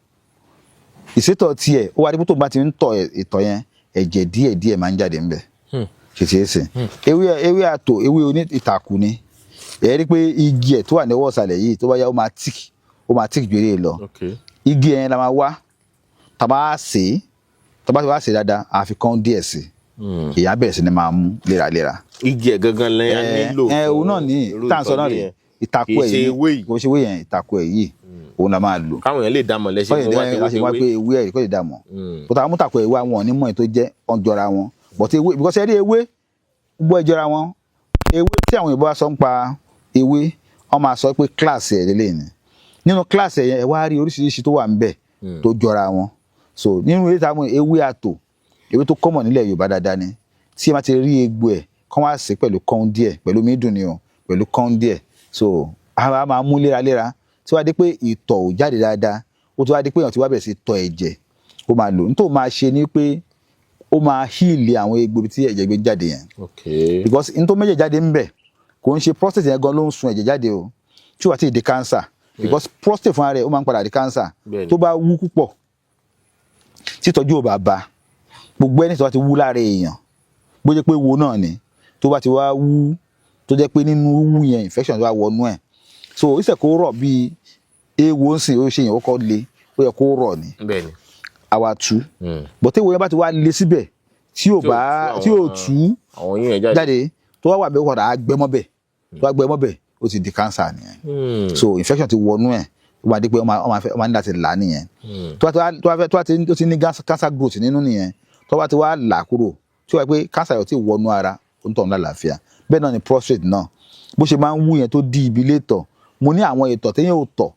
ìsétọ̀ tiẹ̀ ó wá dípò tó bá ti ń tọ̀ ìtọ̀ yẹn, ẹ̀jẹ̀ díẹ̀ díẹ̀ máa ń jáde ńbẹ̀. Ṣèṣe é sìn, ewé àtò, ewé oní ìtàkùn ni. Ẹ rí i pé igi ẹ̀ tó wà ní ọwọ́ ìsàlẹ̀ yìí, tó bá yá, ó máa thick, ó máa thick ju eré lọ. Igi yẹn la máa wá, tá a bá sè é, tá a bá ti wá sè é dáadáa, a fi kán díẹ̀ sí i, èèyàn á bẹ̀rẹ̀ sí ni máa mú léraléra. Igi ẹ̀ gangan lẹ́yìn á nílò. Ẹ, òun náà ní irú tá à ń sọ náà ìtọ́jú rè yẹn. ìtàkùn Kì í ẹ̀ ṣe yìí. ewé yìí. Kò ṣe ewé yẹn, ìtàkùn ẹ̀ yìí, òun la máa lò. Káwọn èèyàn lè dá mọ̀ lẹ́sẹ̀. Kọ́ lè dá wá pé ewé ẹ̀ kọ́ lè dá mọ̀ bọ́tà àwọn mútàkùn ẹ̀ wá, wọn ò ní mọ̀ ẹ̀ tó jẹ́ ọ̀n jọra wọn, but ewé, because ẹ rí ewé gbọ́ ẹ jọra wọn. Ewé tí àwọn òyìnbó bá sọ ń pa ewé, wọ́n máa sọ pé class ẹ̀ lélẹ̀ ni. Nínú class ẹ̀ yẹn, ẹ wá rí oríṣiríṣi tó wà ń bẹ̀ tó jọra wọn. So nínú eré táwọn ewé àtò, ewé tó common nílẹ̀ Yorùbá dáadáa ni. Tí ẹ bá ti rí egbò ẹ̀, kán wá sè pẹ̀lú kọ́ń díẹ̀, pẹ̀lú omi dùn ni o, pẹ̀lú kọ́ń díẹ̀. So a máa mú léraléra tí wàá di pé ìtọ̀ ò jáde dáadáa, ó ti wá di pé èèyàn ti wá bẹ̀rẹ̀ sí tọ̀ ẹ̀jẹ̀, ó máa lò. Nítorí máa ṣe ni pé ó máa heal àwọn egbò tí ẹ̀jẹ̀ gbé jáde yẹn, because n tó méjì jáde ń bẹ̀, kò ń ṣe prostate yẹn gan ló ń sun ẹ̀jẹ̀ jáde o, tí ó wà tí ì di cancer, because prostate fúnra rẹ̀, ó máa ń padà di cancer. Tó bá wú púpọ̀, títọ́jú ò bá ba, gbogbo ẹni tó bá ti wú lára èèyàn, bó jẹ́ pé wo náà ni, tó bá ti wá wú, tó jẹ́ pé nínú wú yẹn, infection tó bá wọnú ẹ̀, so ìṣẹ̀ kó rọ̀ bíi ewo ń sìn, ó ṣe yẹn, ó kọ́ le, ó yẹ kó rọ̀ ni. Àwa tú, but ewo yẹn bá ti wá le síbẹ̀, tí ò bá tí ò tú àwọn yín yẹn jáde. Jáde, tó wá wà bẹ́ẹ̀, ó padà á gbẹ mọ́bẹ̀. Tó wá gbẹ mọ́bẹ̀, ó ti di cancer nìyẹn. So infection ti wọnú ẹ̀, ó máa di pé ó máa ní láti là á nìyẹn. Tó bá fẹ́ tó bá ti ó ti ní cancer growth nínú nìyẹn. Tó bá ti wá là á kúrò, tí ó wà pé cancer yóò ti wọnú ara, ó ń tọ̀ ní àlàáfíà. Bẹ́ẹ̀ náà ni prostate náà, bó ṣe máa ń wú yẹn tó dí ibi ilé ìtọ̀. Mo ní àwọn ìtọ̀ téèyàn ò tọ̀,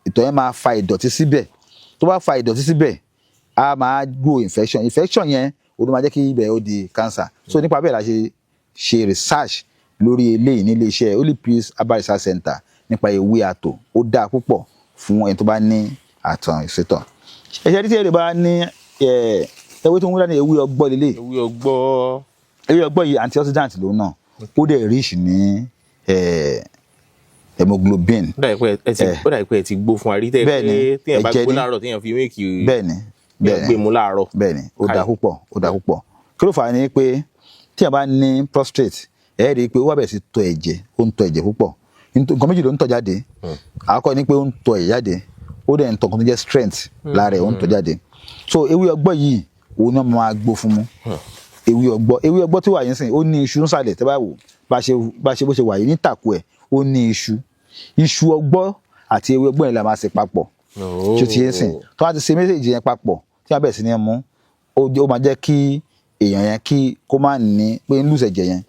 ìtọ̀ yẹn máa fa ìdọ̀tí síbẹ̀. Tó bá fa ìdọ̀tí síbẹ̀, a máa grow infection. Infection yẹn, ó ló máa jẹ́ kí ibẹ̀ ó di cancer. So nípa bẹ́ẹ̀ la ṣe ṣe research lórí eléyìí nílé iṣẹ́ Holy Peace Herbal Research Center nípa ewé àtò. Ó dáa púpọ̀ fún ẹni tó bá ní àtàn ìsétọ̀. Ẹ̀ṣẹ̀ tí èrè bá ní ewé tó ń wúlò ní ewé ọgbọ́ lélẹ̀. Ewé ọgbọ́. Ewé ọgbọ́ yìí, antioxidant lòun náà. Ó dẹ̀ rich ní hemoglobin. Ó dàbí pé ẹ ti gbó fún wa rí tẹ́ Bẹ́ẹ̀ni, pé téèyàn bá ẹ̀jẹ̀ gbó ni. láàárọ̀, téèyàn fi mílìkì Bẹ́ẹ̀ni. téèyàn gbé mu láàárọ̀. Bẹ́ẹ̀ni, ó dáa Káì. púpọ̀, ó dáa púpọ̀. Kí ló fà á ni pé tí a bá ní prostate, ẹ rí i pé ó wá bẹ̀rẹ̀ sí tọ̀ ẹ̀jẹ̀, ó ń tọ̀ ẹ̀jẹ̀ púpọ̀. Nǹkan méjì ló ń tọ̀ jáde. Àkọ́kọ́ ni pé ó ń tọ̀ ẹ̀jẹ̀ jáde, ó dẹ̀ ń tọ̀ nǹkan tó jẹ́ strength lára ẹ̀, ó ń tọ̀ jáde. So ewé ọgbọ́ yìí, òun náà máa gbó fún mu. Ewé ọgbọ́ tí wà yín sìn, ó ní iṣu nsàlẹ̀. Tẹ́ bá wò bá ṣe bó ṣe wà yìí ní tàkù ẹ̀, ó ní iṣu. Iṣu ọgbọ́ àti ewé ọgbọ́ yẹn la máa ṣe papọ̀. Tí ó ti yé sìn, tó bá ti ṣe méjèèjì yẹn papọ̀, tí wọ́n bẹ̀rẹ̀ sí ní mú, ó máa jẹ́ kí èèyàn yẹn kí kó má ní pé ń lose ẹ̀jẹ̀ yẹn.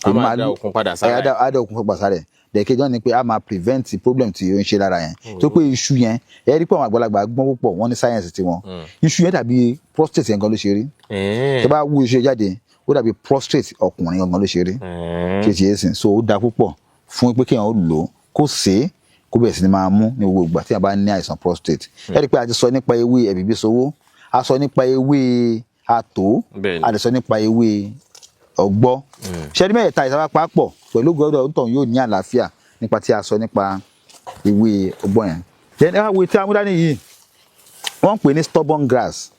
A máa dá okun padà sára. Ẹ̀, á dá okun padà sára ẹ̀. Dẹ̀kejì náà ni pé a máa prevent problem tí ó ń ṣe lára yẹn, tó pé iṣu yẹn, ẹ rí pé àwọn àgbàlagbà gbọ́n púpọ̀, wọ́n ní science tiwọn. Iṣu yẹn dàbí prostate yẹn gan ló ṣe rí. Tó bá wú iṣu yẹn jáde, ó dàbí prostate ọkùnrin gangan ló ṣe rí. Ṣe ti yé sìn? So ó dáa púpọ̀ fún pé kéèyàn ó lò ó, kó sè é. Kó bẹ̀rẹ̀ sí ni máa mú ní gbogbo ìgbà tí a bá ní àìsàn prostate. Ẹ rí i pé a ti sọ nípa ewé ẹ̀bìbí sowó, a sọ nípa ewé àtó, a lè sọ nípa ewé ọgbọ́. Ṣẹ́ni mẹ́ẹ̀ta ìsáwá papọ̀ pẹ̀lú gbọ́dọ̀ ń tàn yóò ní àlàáfíà nípa tí a sọ nípa ewé ọgbọ́ yẹn. Then ẹ wá wo tí a mú dání yìí, wọ́n ń pè ní stubborn grass.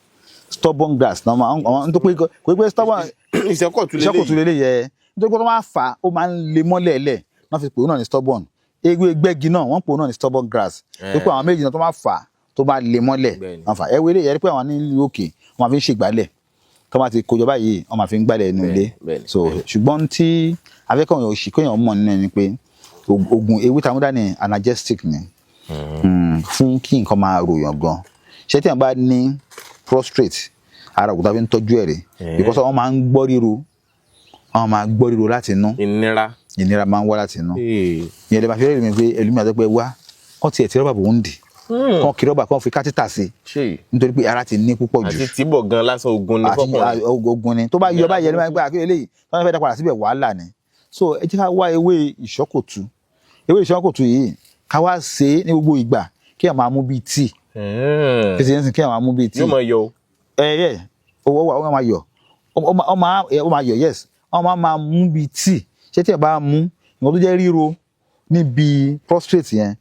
Stubborn grass náà máa ń tó pé kò pé stubborn. Ìṣẹ́kọ̀tù lélẹ́yìí. Ìṣẹ́kọ̀tù lélẹ́yìí yẹ, nítorí pé wọ́n máa fà á, ó máa ń le mọ́lẹ̀ lẹ̀ náà fi pè é náà ní stubborn. Ewé gbẹ́gi náà, wọ́n pè é náà ní stubborn grass, tó pé àwọn méjì náà tó máa fà á, tó máa le mọ́lẹ̀ wọ́n fà á. Ewé lè yẹ pé àwọn nílùú òkè, wọ́n máa fi ń ṣègbálẹ̀. Tó máa ti kójọ báyìí, wọ́n máa fi ń gbálẹ̀ inú ilé. So ṣùgbọ́n tí afẹ́kọ̀ọ́ òṣì kéèyàn mọ̀ nínú ẹni pé oògùn ewé tá a mú dání, analgesic ni fún kí nǹkan máa ròyàn gan. Ṣé tí wọ́n bá ní prostate, ara òkúta fi ń tọ́jú ẹ̀ rè, because wọ́n máa ń gbọ́ ríro, wọ́n máa gbọ́ ríro láti inú. Ìnira. Ìnira máa ń wá láti inú. Ìyẹn lè máa fi rẹ́rìn mi pé ẹlòmíràn tó pé wá kán tiẹ̀ tí rọ́bà bò ń dì, kán kí rọ́bà, kán fi catheter sí, nítorí pé ara ti ní púpọ̀ jù. Àti tìbọ̀ gan lásán, ogun ni fọkùnrin. Ogun ni. Tó bá yọ báyìí, ẹni máa ń gbé àkíyè eléyìí tó wọ́n fẹ́ dá padà síbẹ̀, wàhálà ni. So ẹ jẹ́ ká wá ewé ìṣọ́kòtù. Ewé ìṣọ́kòtù yìí, ká wá ṣe é ní gbogbo ìgbà, kí ẹ máa mú bíi tíì. Kí ẹ sì kí ẹ máa mú bíi tíì. Yóò máa yọ o. Ẹ yẹ owó wà, ó máa yọ, ó máa yọ, yes. Ó máa mú bíi tíì. Ṣé tí ẹ bá mú nǹkan tó jẹ́ ríro níbi prostate yẹn,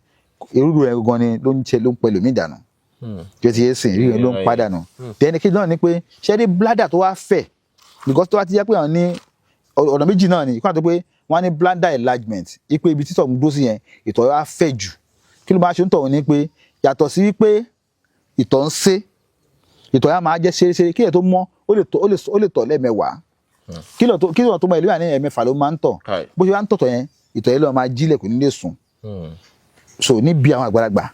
ríro yẹn gan ni ló ń ṣe, ló ń pẹlú mí dànù. Kí o ti yé sìn, ríro yẹn ló ń padànù. Then kí náà ni pé ṣé ní bladder tó wá fẹ̀, because tó wá ti jẹ́ pé àwọn ní ọ̀nà méjì náà ni ìkọ́nà tó pé wọ́n á ní bladder enlargement, ipe ibi títọ̀ ń dúró sí yẹn, ìtọ̀ wá fẹ̀ jù. Kí ló máa ṣe ń tọ̀ ní pé yàtọ̀ sí wípé ìtọ̀ ń sé, ìtọ̀ yà máa jẹ́ ṣeréṣeré. Kí ẹ̀ tó mọ́, ó lè tọ̀ lẹ́ẹ̀mẹwàá. Kí ló tó mọ ìlú yà ní ẹ̀ẹ̀mẹfà ló máa ń tọ̀. Bó ṣe wá ń tọ̀tọ̀ yẹn, ìtọ̀ yẹn ló máa jílẹ̀, kò ní lè sùn. So níbi àwọn àgbàlagbà,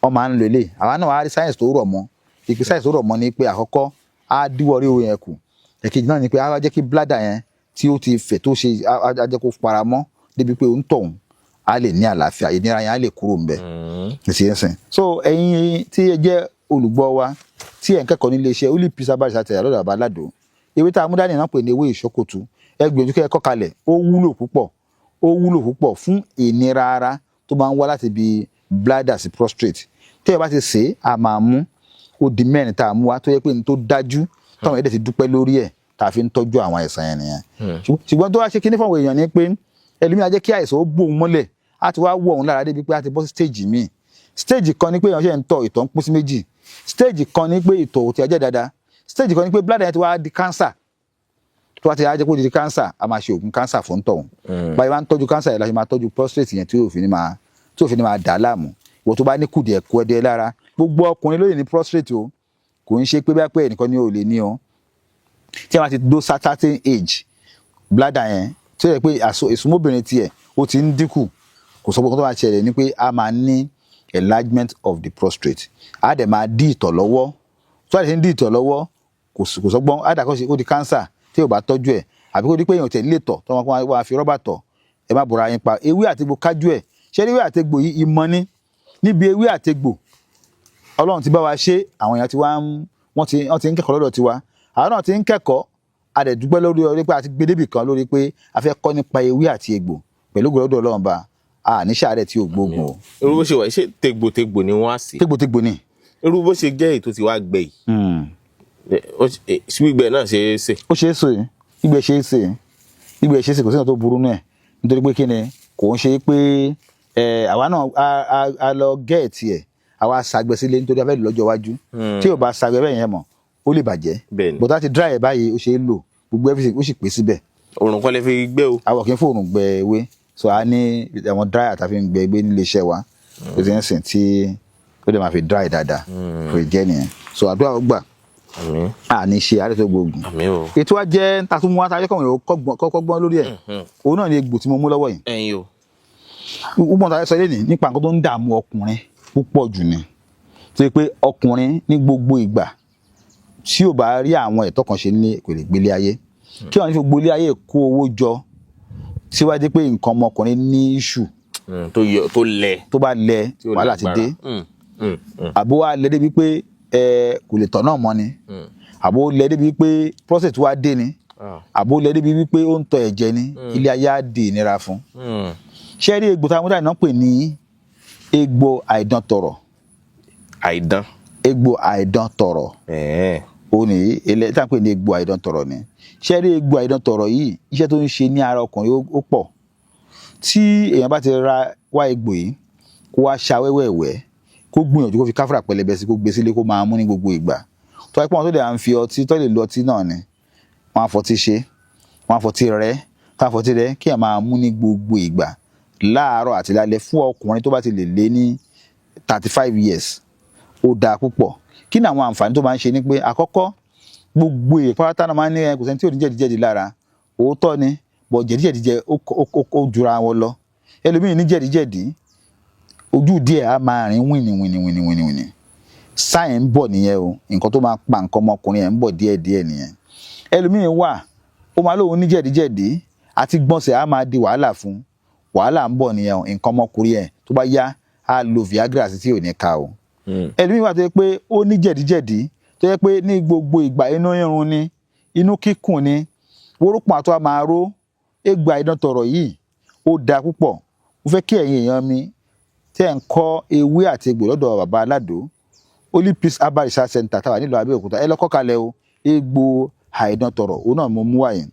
wọ́n máa ń lo ilé. Àwa náà wá rí science tó rọ̀ mọ́. Ìpè science tó rọ̀ mọ́ ni pé àkọ́kọ́, á díwọ́ ríro yẹn kù. Èkejì náà ni pé á wá jẹ́ kí bladder yẹn tí ó ti fẹ̀ tó ṣe, á jẹ́ kó fara mọ́ débi pé òun tọ̀hún á lè ní àlàáfíà, ìnira yẹn á lè kúrò ńbẹ̀. Ìṣe ń sìn. So ẹ̀yin tí ẹ jẹ́ olùgbọ́ wa, tí ẹ̀ ń kẹ́kọ̀ọ́ nílé iṣẹ́ Holy Peace Herbal Research lọ́dọ̀ bàbá Aládò, ewé tá a mú dání náà pè ní ewé ìṣọ́kòtù. Ẹ gbìyànjú kẹ́ ẹ kọ́ kalẹ̀. Ó wúlò púpọ̀, ó wúlò púpọ̀ fún ìnira ara tó máa ń wá láti ibi bladder sí prostate. Tí ẹ bá ti sè é, a máa mú. Ó di mẹ́rin tá a mú wá tó yẹ pé ní tó dájú, táwọn ẹ̀dẹ̀ ti dúpẹ́ lórí ẹ̀, tá a fi ń tọ́jú àwọn àìsàn yẹn nìyẹn. Ṣùgbọ́n tó wá ṣe kíní fún àwọn èèyàn ni pé ẹlòmíì á jẹ́ kí àìsàn ó bò òun mọ́lẹ̀, á ti wá wọ̀ òun lára débi pé á ti bọ́ sí stage míì. Stage kan ni pé èèyàn ṣe ń tọ̀, ìtọ̀ ń pín sí méjì. Stage kan ni pé ìtọ̀ ò ti jẹ́ dáadáa. Stage kan ni pé bladder yẹn ti wá di cancer. Tó bá ti wá jẹ́ pé ó ti di cancer, a máa ṣe oògùn cancer fún tọ̀hún. Báyìí máa ń tọ́jú cancer yẹn la ṣe máa tọ́jú prostate yẹn tí ò fi ní máa dà á láàmú. Ìwọ tó bá ní kùdìẹ̀ kùdìẹ̀ lára, gbogbo ọkùnrin ló lè ní prostate o. Kò ń ṣe pé bá pé ẹnìkan ní ò lè ní o. Tí a bá ti dó certain age, bladder yẹn tí ó yẹ pé ìsúnmọ́bìnrin tiẹ̀ ó ti ń dínkù, kò sọ pé kó tó máa ṣẹlẹ̀ ni pé a máa ní enlargement of the prostate, á dẹ̀ máa dí ìtọ̀ lọ́wọ́. Tó bá ti ń dí ìtọ̀ lọ́wọ́, kò sọ́gbọ́n, á dà kó ṣe ó di cancer tí ò bá tọ́jú ẹ̀, àbí kó di pé èèyàn tẹ̀ lè tọ̀ tó wọn wá fi rọ́bà tọ̀. Ẹ má bọ̀rọ̀ ayín pa ewé àtegbò kájú ẹ̀. Ṣé ewé àtegbò yìí, ìmọ̀ ni níbi ewé àtegbò. Ọlọ́run ti bá wa ṣe, àwọn èèyàn ti wá ń wọ́n ti ń kẹ́kọ̀ọ́ lọ́dọ̀ tiwa, àwọn náà ti ń kẹ́kọ̀ọ́. A dẹ̀ dúpẹ́ lórí ọ̀rẹ́ pé a ti gbé débì kan lórí pé a fẹ́ kọ́ nípa ewé àti egbò. Pẹ̀lú gbọ́dọ̀ Ọlọ́run bá a ní sàárẹ̀ tí ò gbóògùn o. Irú bó ṣe wà, ṣé tegbòtegbò ni wọ́n á sí? Tégbòtégbò ni. Irú bó ṣe jẹ́ èyí tó ti wá gbẹ yìí, gbígbẹ náà ṣe é sè? Ó ṣe é sè, gbígbẹ ṣe é sè, gbígbẹ ṣe é sè. Kò sí nǹkan tó burú náà, nítorí pé kí ni, kò ń ṣe pé àwa náà a lọ gẹ́ẹ̀tì ẹ̀, àwa ṣàgbẹ̀ sílé nítorí a fẹ́ lò lọ́jọ́ iwájú. Tí ò bá ṣàgbẹ̀ bẹ́ẹ̀ yẹn mọ̀, ó lè bàjẹ́. But láti dry ẹ̀ báyìí, ó ṣe é lò, gbogbo everything ó sì pé síbẹ̀. Òrùn kọ́ lè fi gbé o. Àwọn kì í fòrùn gbẹ ewé, so a ní àwọn dryer tá a fi ń gbẹ ewé nílé iṣẹ́ wa. Ó ti ń sìn tí ó dẹ̀ máa fi dry dáadáa fún ìjẹ́ nìyẹn. So àdúrà ó gbà. Àmín. A ní ṣe àárẹ̀ tó gbóògùn. Àmín o. Ètò wa jẹ́ tàtúmọ̀ wa tàbí kọ̀wé kọ́gbọ́n lórí ẹ̀, òun náà ni egbò tí mo mú lọ́wọ́ yìí. Ẹyin o. Gbogbo ọ̀tá sọ lẹ́nìí nípa nǹkan tó ń dààmú ọkùnrin púpọ̀ jù ni tó yẹ pé ọkùnrin ní gbogbo ìgbà tí ò bá rí àwọn ẹ̀tọ́ kan ṣe ní, kò lè gbélé ayé. Kí wọ́n ní fi gbélé ayé kó owó jọ síwájú pé nǹkan ọmọkùnrin ní issue. Tó yọ tó lẹ. Tó bá lẹ, tí ò wàhálà ti lágbára. dé. Àbó wa lẹ débi pé ẹ kò lè tọ̀ náà mọ́ ni, àbó lẹ débi pé prostate wa dé ni, àbó lẹ débi wípé ó ń tọ ẹ̀jẹ̀ ni, ilé ayé á di ìnira fún. Ṣé rí egbò táwọn múdà náà pè ní Egbò àìdán tọrọ. Àìdán. Egbò àìdán tọrọ. Ó ní ilẹ̀ tá à ń pè ní egbò àìdán tọrọ ni. Ṣé rí egbò àìdán tọrọ yìí, iṣẹ́ tó ń ṣe ní ara ọkùnrin ó pọ̀. Tí èèyàn bá ti ra wá egbò yìí, kó wá ṣa wẹ́wẹ́wẹ́, kó gbìyànjú kó fi káfíńrà pẹlẹbẹ sí, kó gbé sílé, kó máa mú ní gbogbo ìgbà. Tó wáyé pé wọn tó lè à ń fi ọtí, tó lè lo ọtí náà ni wọn á fọtí ṣe, wọn á fọtí rẹ, tó á fọtí rẹ, kí èèyàn máa mú ní gbogbo ìgbà láàárọ̀ àti lálẹ́. Fún ọkùnrin tó bá ti lè lé ní 35 years, ó dáa púpọ̀. Kí ni àwọn àǹfààní tó máa ń ṣe? Ni pé àkọ́kọ́, gbogbo èèyàn pátá náà máa ń ní ẹ kò sẹ́ni tí ò ní jẹ̀díjẹ̀dí lára. Òótọ́ ni, bọ̀ jẹ̀díjẹ̀dí jẹ ó jura wọn lọ. Ẹlòmíì ní jẹ̀díjẹ̀dí, ojú díẹ̀ á máa rìn wìnì wìnì wìnì wìnì wìnì. Sáyẹn ń bọ̀ nìyẹn o. Nǹkan tó máa pa nǹkan ọmọkùnrin ẹ̀ ń bọ̀ díẹ̀díẹ̀ nìyẹn. Ẹlòmíì wà, ó máa lóun ní jẹ̀díjẹ̀dí, àti gbọ̀nsẹ̀ á máa di wàhálà fún. Wàhálà ń bọ̀ nìyẹn o. Nǹkan ọmọkùnrin ẹ̀ tó bá yá, á lo Viagra sí tí ò ní ka o. Ẹlòmíì wà tó yẹ pé ó ní jẹ̀díjẹ̀dí, tó yẹ pé ní gbogbo ìgbà inú rírun ni, inú kíkùn ni, wórópọ̀n àtọ́ á máa ró. Egbò àìdán tọ̀rọ̀ yìí, ó dáa púpọ̀. Mo fẹ́ kí ẹ̀yin èèyàn mi tẹ́ ẹ̀ ń kọ́ ewé àti egbò lọ́dọ̀ bàbá Aládò, Holy Peace Herbal Research Center táwa nílùú Abẹ́òkúta, ẹ lọ kọ́ kalẹ̀ o. Egbò àìdán tọ̀rọ̀, òun náà mo mú wá yẹn.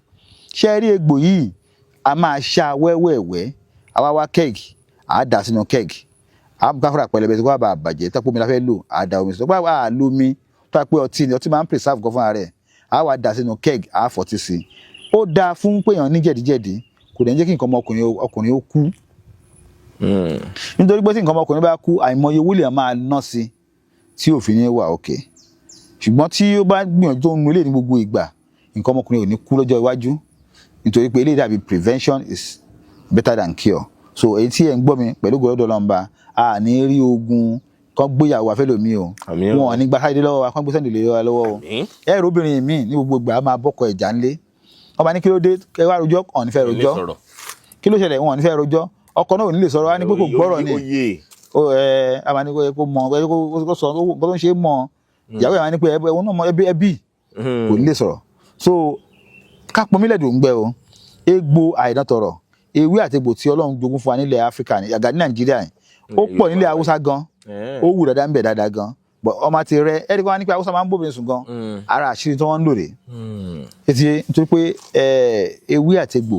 Ṣé ẹ rí egbò yìí, a máa ṣá wẹ́wẹ́wẹ́, àwa wá keg, à á dà sínú keg, à á mú káfíńrà pẹlẹbẹ tí kò bá bàjẹ́ tó pé omi la fẹ́ lò, à á da omi sí. Tó bá wà á lómi, tó bá pé ọtí ni, ọtí máa ń preserve gan fúnra rẹ̀, à á wá dà sínú keg, à á fọtí sí i. Ó dáa fún péyàn ní jẹ̀díjẹ̀dí, kò dẹ̀ ń jẹ́ kí nǹkan ọmọkùnrin ọkùnrin ó kú, nítorí pé tí nǹkan ọmọkùnrin bá kú, àìmọye owó lè máa ná sí tí òfin ní wà òkè. Ṣùgbọ́n tí ó bá gbìyànjú tó ń mu eléyìí ní gbogbo ìgbà, nǹkan ọmọkùnrin ò ní kú lọ́jọ́ iwájú, nítorí pé eléyìí dàbí prevention is better than cure. So èyí tí ẹ̀ ń gbọ́ mi, pẹ̀lú gbọ́dọ̀ lọ́nba, a ní rí ogun kán gbéyàwó afẹ́lòmí o. Àmín o. Wọn ò ní gba sáyé lọ́wọ́ wa, kán gbé sẹ́ndì lé wa lọ́wọ́ o. Àmín. Ẹ rò, obìnrin mi ní gbogbo ìgbà á máa bọ́kọ ẹ̀já ńlé. Wọ́n bá ní kí ló dé, ẹ wá rojọ́, ọ̀ ní fẹ́ Ilé rojọ́. sọ̀rọ̀. Kí ló ṣẹlẹ̀? Wọn ò ní fẹ́ rojọ́. Ọkọ náà ò ní lè sọ̀rọ̀, wá ní pé kò gbọ́rọ̀ ni. Oyè. Ó ẹ a máa ní kó mọ ẹ kó sọ kó tó ń ṣe é mọ. Ìyàwó ẹ máa ní pé ẹ òun náà mọ ẹbí ẹbí kò ní lè sọ̀rọ̀. So kápọ̀ mílẹ̀ dùn gbẹ o. Egbò àìdántọ̀rọ̀, ewé àti egbò tí Ọlọ́run jogún fún wa nílẹ̀ Áfíríkà ní àgà ní Nàìjíríà yìí, ó pọ̀ nílẹ̀ Haúsá gan, ó wù dáadáa ń bẹ̀ dáadáa gan. But ọmọ ti rẹ ẹ̀rí kan wá ní pé Haúsá máa ń bóbìnrin sùn gan. Ara àṣírí tí wọ́n ń lò rèé etí, nítorí pé ewé àti egbò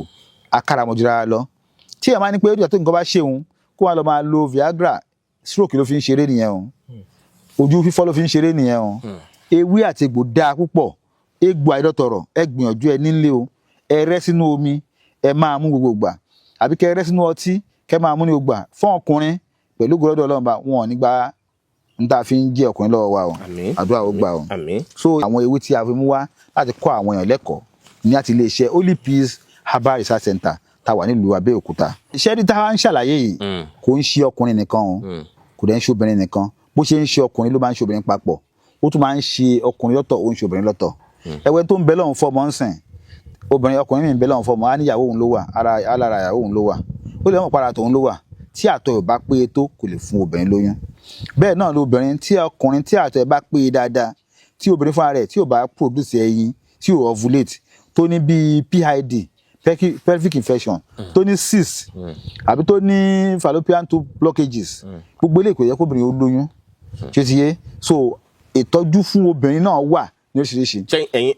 akáramọ̀júra lọ. Tí ẹ̀ máa ní pé ó dìgbà tó nǹkan bá ṣe òun kó wá lọ máa lo Viagra, stroke ló fi ń ṣeré nìyẹn o, ojú fífọ́ ló fi ń ṣeré nìyẹn o. Ewé àti egbò dáa púpọ̀. Egbò àìdọ́tọ̀rọ̀, ẹ gbìyànjú ẹ nílé o. Ẹ rẹ́ sínú omi, ẹ máa mú gbogbo gbà, àbí kẹ rẹ́ sínú ọtí, kẹ máa mú ní gbogbo gbà. Fún ọkùnrin, pẹ̀lú gbọ́dọ̀ Ọlọ́run bá wọn ò ní gba n tá a fi ń jẹ́ ọkùnrin lọ́wọ́ wa o. Àmín. Àdúrà ó gbà o. Àmín. So àwọn ewé tí a fi mú wá láti kọ́ àwọn èèyàn lẹ́kọ̀ọ́ ní àti iléeṣẹ́ Holy Peace Herbal Research Center tá a wà nílùú Abẹ́òkúta. Iṣẹ́ tí táwa ń ṣàlàyé yìí, kò ń ṣe ọkùnrin nìkan o, kò dẹ̀ ń ṣe obìnrin nìkan. Bó ṣe ń ṣe ọkùnrin ló máa ń ṣe obìnrin papọ̀. Ó tún máa ń ṣe ọkùnrin lọ́tọ̀, ó ń ṣe obìnrin lọ́tọ̀. Ẹwẹ́ tó ń bẹ lọ́hùn fọmọ ń sìn, obìnrin, ọkùnrin mi ń bẹ lọ́hùn fọmọ, á ní ìyàwó òun ló wà, ara alára ìyàwó òun ló wà, ó lè mọ̀ para tòun ló wà. Tí àtọ̀ ò bá pé tó, kò lè fún obìnrin lóyún. Bẹ́ẹ̀ náà lóbìnrin, tí ọkùnrin tí àtọ̀ ẹ̀ bá pé dáadáa, tí obìnrin fúnra rẹ̀ tí ò bá produce ẹyin, tí ò ovulate, tó ní bíi PID, pelvic infection, tó ní cyst, àbí tó ní fallopian tube blockages, gbogbo eléyìí kò yẹ kóbìnrin ó lóyún. Ṣé ti yé? So ìtọ́jú fún obìnrin náà wà ní oríṣiríṣi. Ṣé ẹ̀yin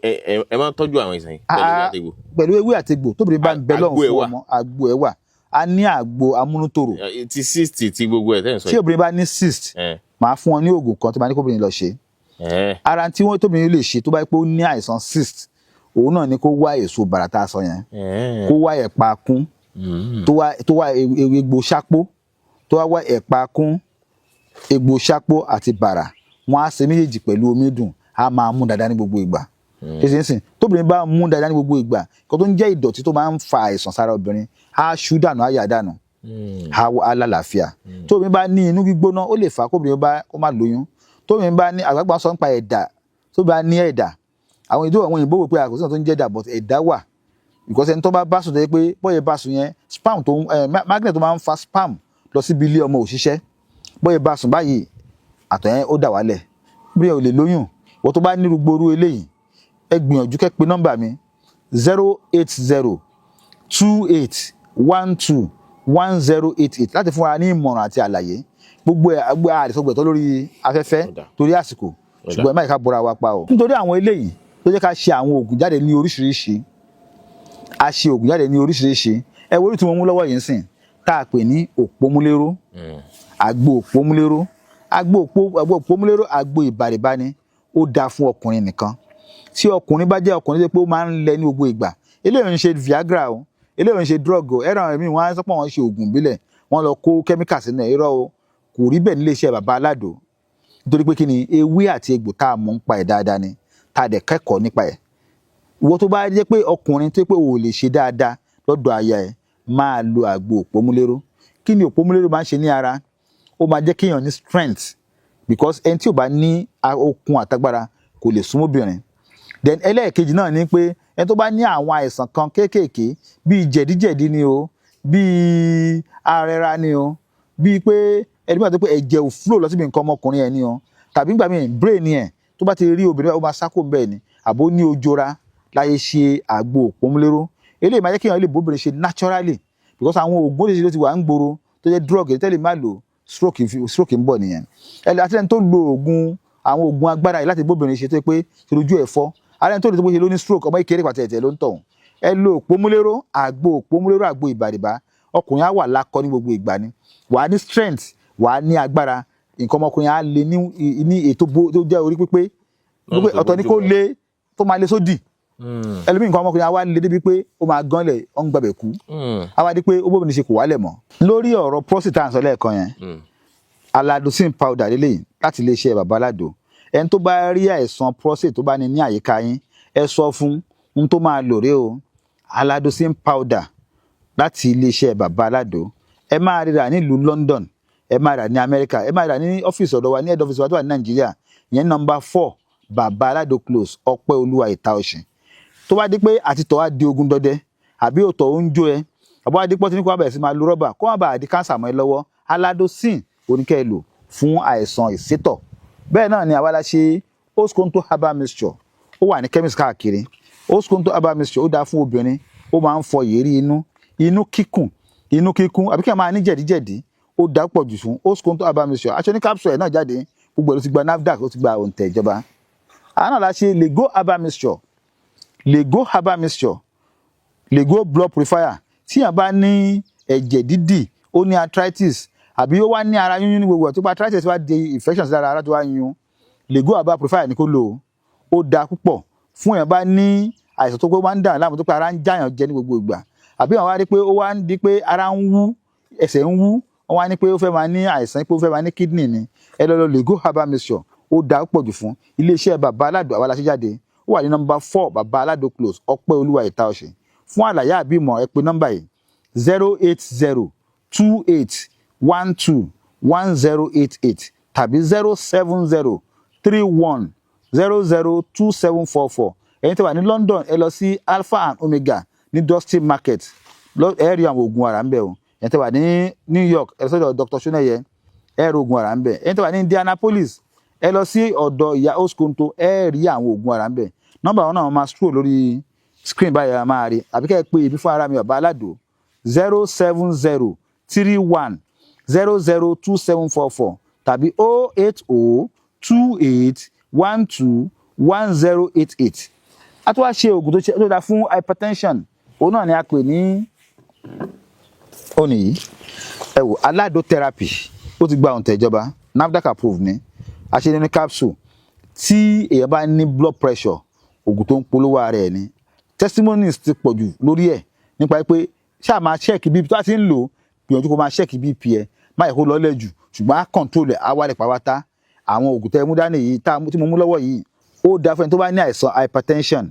ẹ máa ń tọ́jú àwọn àìsàn yìí pẹ̀lú Ah, àtegbò? Pẹ̀lú ewé àtegbò, tóbìnrin bá ń bẹ lọ́hùn Àgbo ẹ̀ fún wà. ọmọ, àgbo ẹ̀ wà. A ní àgbo amúnútòrò. Ti cyst, ti gbogbo ẹ̀ tẹ́ ń sọ Tí yìí. obìnrin bá ní cyst, màá fún wọn ní oògùn kan tó máa ní kóbìnrin lọ ṣe. Ara tí wọ́n tóbìnrin lè ṣe tó bá yẹ pé ó ní àìsàn cyst, òun náà ni kó wá èso bàrà tá a sọ yẹn, kó wá ẹ̀pà kún, tó wá egbò sápó, tó wá wá ẹ̀pà kún, egbò sápó àti bàrà, wọn á ṣe méjèèjì pẹ̀lú omi dùn, á máa mú dáadáa ní gbogbo ìgbà. Ṣe ṣe ń sìn, tóbìnrin bá mú dáadáa ní gbogbo ìgbà, nǹkan tó ń jẹ́ ìdọ̀tí tó máa ń fa àìsàn sára obìnrin á ṣú dànù, á yà dànù, á lálàáfíà. Tóbìnrin bá ní inú gbígbóná, ó lè fà á kóbìnrin bá kó má lóyún. Tóbìnrin bá ní àgbàgbà sọ nípa ẹ̀dà, tó bá ní ẹ̀dà, àwọn ìdó àwọn òyìnbó wò pé àkóso tó ń jẹ́ ẹ̀dà, but ẹ̀dà wà because ẹni tó bá bá sùn, tó yẹ pé bọ́yẹ bá sùn yẹn, sperm tó ń magnet tó máa ń fa sperm lọ síbi ilé ọmọ òṣìṣẹ́, bọ́yẹ bá sùn báyìí, àtọ̀ yẹn ó dà wálẹ̀, bí ẹ ò lè lóyún. Wọ́n tó bá ní gbogbo eléyìí, ẹ gbìyànjú kẹ́ pe nọ́mbà mi, 0802812 1088 láti fún wa ní ìmọ̀ràn àti àlàyé. Gbogbo ẹ̀ gbogbo àdìsọ́gbẹ̀tọ́ lórí afẹ́fẹ́ Ó dáa. torí àsìkò, ṣùgbọ́n ẹ má jẹ́ ká bọ́ra wa pa o. Nítorí àwọn eléyìí tó jẹ́ ká ṣe àwọn oògùn jáde ní oríṣiríṣi, a ṣe oògùn jáde ní oríṣiríṣi. Ẹ wo orí tí mo mú lọ́wọ́ yìí ń sìn, tá a pè ní òpómúléró, àgbo òpómúléró, àgbo òpómúléró, àgbo ìbàrìbá ni. Ó dáa fún ọkùnrin nìkan. Tí ọkùnrin bá jẹ́ ọkùnrin tó jẹ́ pé ó máa ń lẹ ní gbogbo ìgbà, eléyìí ń ṣe Viagra o, eléyìí ń ṣe drug o. Ẹ̀rọ àwọn míì wọ́n á sọ pé wọ́n ṣe oògùn ìbílẹ̀, wọ́n lọ kó kẹ́míkà sínú ẹ̀. Irọ́ o, kò rí bẹ́ẹ̀ nílé iṣẹ́ Bàbá Aládò. Nítorí pé kí ni? Ewé àti egbò tá a mọ̀ ń pa ẹ̀ dáadáa ni, tá a dẹ̀ kẹ́kọ̀ọ́ nípa ẹ̀. Ìwọ tó bá jẹ́ pé ọkùnrin tó pé o ò lè ṣe dáadáa lọ́dọ̀ aya ẹ̀, máa lo àgbo òpómúléró. Kí ni òpómúléró máa ń ṣe ní ara? Ó máa jẹ́ kéèyàn ní strength, because ẹni tí ò bá ní okun àtagbára kò lè súnmọ́ obìnrin. Then ẹlẹ́ẹ̀kejì náà ni pé ẹni tó bá ní àwọn àìsàn kan kéékèèké, bíi jẹ̀díjẹ̀dí ni o, bíi arẹra ni o, bíi pé ẹni bá tó pé ẹ̀jẹ̀ ò flow lọ síbi nǹkan ọmọkùnrin ẹ̀ ni o, tàbí nígbà míì brain ẹ̀, tó bá ti rí obìnrin, ó máa sákò bẹ́ẹ̀ ni, àbó ní ojora láyé, ṣe àgbo òpómúléró eléyìí máa jẹ́ kéèyàn lè bóbìnrin ṣe naturally, because àwọn oògùn oríṣiríṣi ló ti wà ń gbòòrò tó jẹ́ drug èyí tẹ́lẹ̀ má lò, stroke ń bọ̀ nìyẹn. Ẹ àti ẹni tó lo oògùn, àwọn oògùn agbára yìí láti bóbìnrin ṣe, tó yẹ pé ṣe lójú ẹ̀ fọ́ ara ẹni tó lè tó bó ṣe ló ní stroke, ọmọ ìkéré pàtẹ ẹ̀tẹ̀ ló ń tọ̀hún. Ẹ lo òpómúléró, àgbo òpómúléró, àgbo ìbàrìbá. Ọkùnrin á wà lákọ ní gbogbo ìgbà ni, wàá ní strength, wàá ní agbára, nǹkan ọmọkùnrin á lè ní ètò tó jẹ́ orí pípé. Lọ́nà tó Ọ̀tọ̀ ni kó bójú mu. le tó máa le sódì. Ẹlòmíì, nǹkan ọmọkùnrin á wá le débi pé ó máa gánlẹ̀, ó ń gbàbẹ̀ kú, á wá di pé ó bóbi ní ṣe kò wálẹ̀ mọ́. Lórí ọ̀rọ̀ prostate tá à ń sọ lẹ́ẹ̀kan yẹn, Aladosin powder lélẹ́yìí láti iléeṣẹ́ Bàbá Aládò. Ẹni tó bá rí àìsàn prostate tó bá ní ní àyíká yín, ẹ sọ fún ohun tó máa lò rè o, Aladosin powder láti iléeṣẹ́ Bàbá Aládò. Ẹ máa ríra nílùú London, ẹ máa rà ní Amẹ́ríkà, ẹ máa rà ní ọ́fíìsì ọ̀dọ̀ wa, ní head office wa tó wà ní Nàìjíríà ìyẹn, number 4 Bàbá Aládò Close, Ọpẹ́ Olúwa, Ìta Ọ̀sìn. Tó bá di pé àtitọ̀ á di ogun dọdẹ, àbí òtọ̀ ó ń jó ẹ, àbọ̀ wá di pọ́ tí ní kó wá bẹ̀rẹ̀ sí máa lo rọ́bà, kó má bàa di cancer mọ́ ẹ lọ́wọ́, Aladosin oníkẹ́ ẹ lò fún àìsàn ìsétọ̀. Bẹ́ẹ̀ náà ni àwa la ṣe Oskonto herbal mixture. Ó wà ní chemist káàkiri. Oskonto herbal mixture, ó dáa fún obìnrin, ó máa ń fọ ìyérí inú, inú kíkùn, inú kíkún, àbí kí a máa ní jẹ̀díjẹ̀dí. Ó dáa pọ̀ jù fún Oskonto herbal mixture. Aṣọ ní capsule ẹ̀ náà jáde, gbogbo ẹ̀ ló ti gba NAFDAC, ó ti gba òǹtẹ̀ ìjọba. Àwọn náà la ṣe Lego herbal mixture, Lego herbal mixture, Lego blood purifier. Tí yàn bá ní ẹ̀jẹ̀ dídì, ó ní arthritis, àbí ó wá ní ara yúnyún ní gbogbo ẹ̀, tó bá arthritis wá di infection sí ara, ara tó wá yún, Lego herbal purifier ní kó lò ó. Ó dáa púpọ̀ fún èèyàn bá ní àìsàn tó pé ó máa ń dà láàmú, tó pé ara ń jáyàn jẹ ní gbogbo ìgbà, àbí àwọn wá rí pé ó wá ń di pé ara ń wú, ẹsẹ̀ ń wú, wọ́n wá ní pé ó fẹ́ máa ní àìsàn, pé ó fẹ́ máa ní kidney ni, ẹ lọ lọ Lego herbal mixture. Ó dáa púpọ̀ jù fún iléeṣẹ́ Bàbá Aládò. Àwa la ṣe jáde. Ó wà ní number 4 Bàbá Aládò Close, Ọpẹ́ Olúwa, Ìta Ọ̀sìn. Fún àlàyé àbí ìmọ̀, ẹ pè nọ́mbà yìí: 08028121088 tàbí 07031002744. Ẹ̀yin tí wà ní London, ẹ lọ sí Alpha and Omega ní Dusty Market, ẹ rí àwọn oògùn ara ń bẹ̀ o. Ẹ̀yin tí wà ní New York, ẹ lọ sọ́dọ̀ Dr. Soneye, ẹ rí oògùn ara ń bẹ̀. Ẹ̀yin tí wà ní Indianapolis, ẹ lọ sí ọ̀dọ̀ ìyá Oskonto, ẹ rí àwọn oògùn ara ń bẹ̀. Nọ́mbà wọn náà máa scroll lórí screen báyìí, a máa rí, àbí kẹ́ ẹ pé ibi fún ara mi, Bàbá Aládò, 07031002744 tàbí 08028121088. A tún wá ṣe oògùn tó dáa fún hypertension. Òun náà ni a pè ní ó nìyí. Ẹ wò, Aládò therapy, ó ti gba òǹtẹ̀ ìjọba, NAFDAC approved ni. A ṣe ní capsule. Tí èèyàn bá ní blood pressure, oògùn tó ń polówó ara ẹ̀ ni. Testimonies ti pọ̀ jù lórí ẹ̀ nípa pé ṣáà máa check BP. Tó bá ti ń lò, gbìyànjú kó máa check BP ẹ, má yẹ kó lọ́lẹ̀ jù, ṣùgbọ́n á control ẹ̀, á wálẹ̀ pàápàá. Àwọn oògùn tẹ́ ẹ mú dání yìí tí mo mú lọ́wọ́ yìí, ó dáa fún ẹni tó bá ní àìsàn hypertension,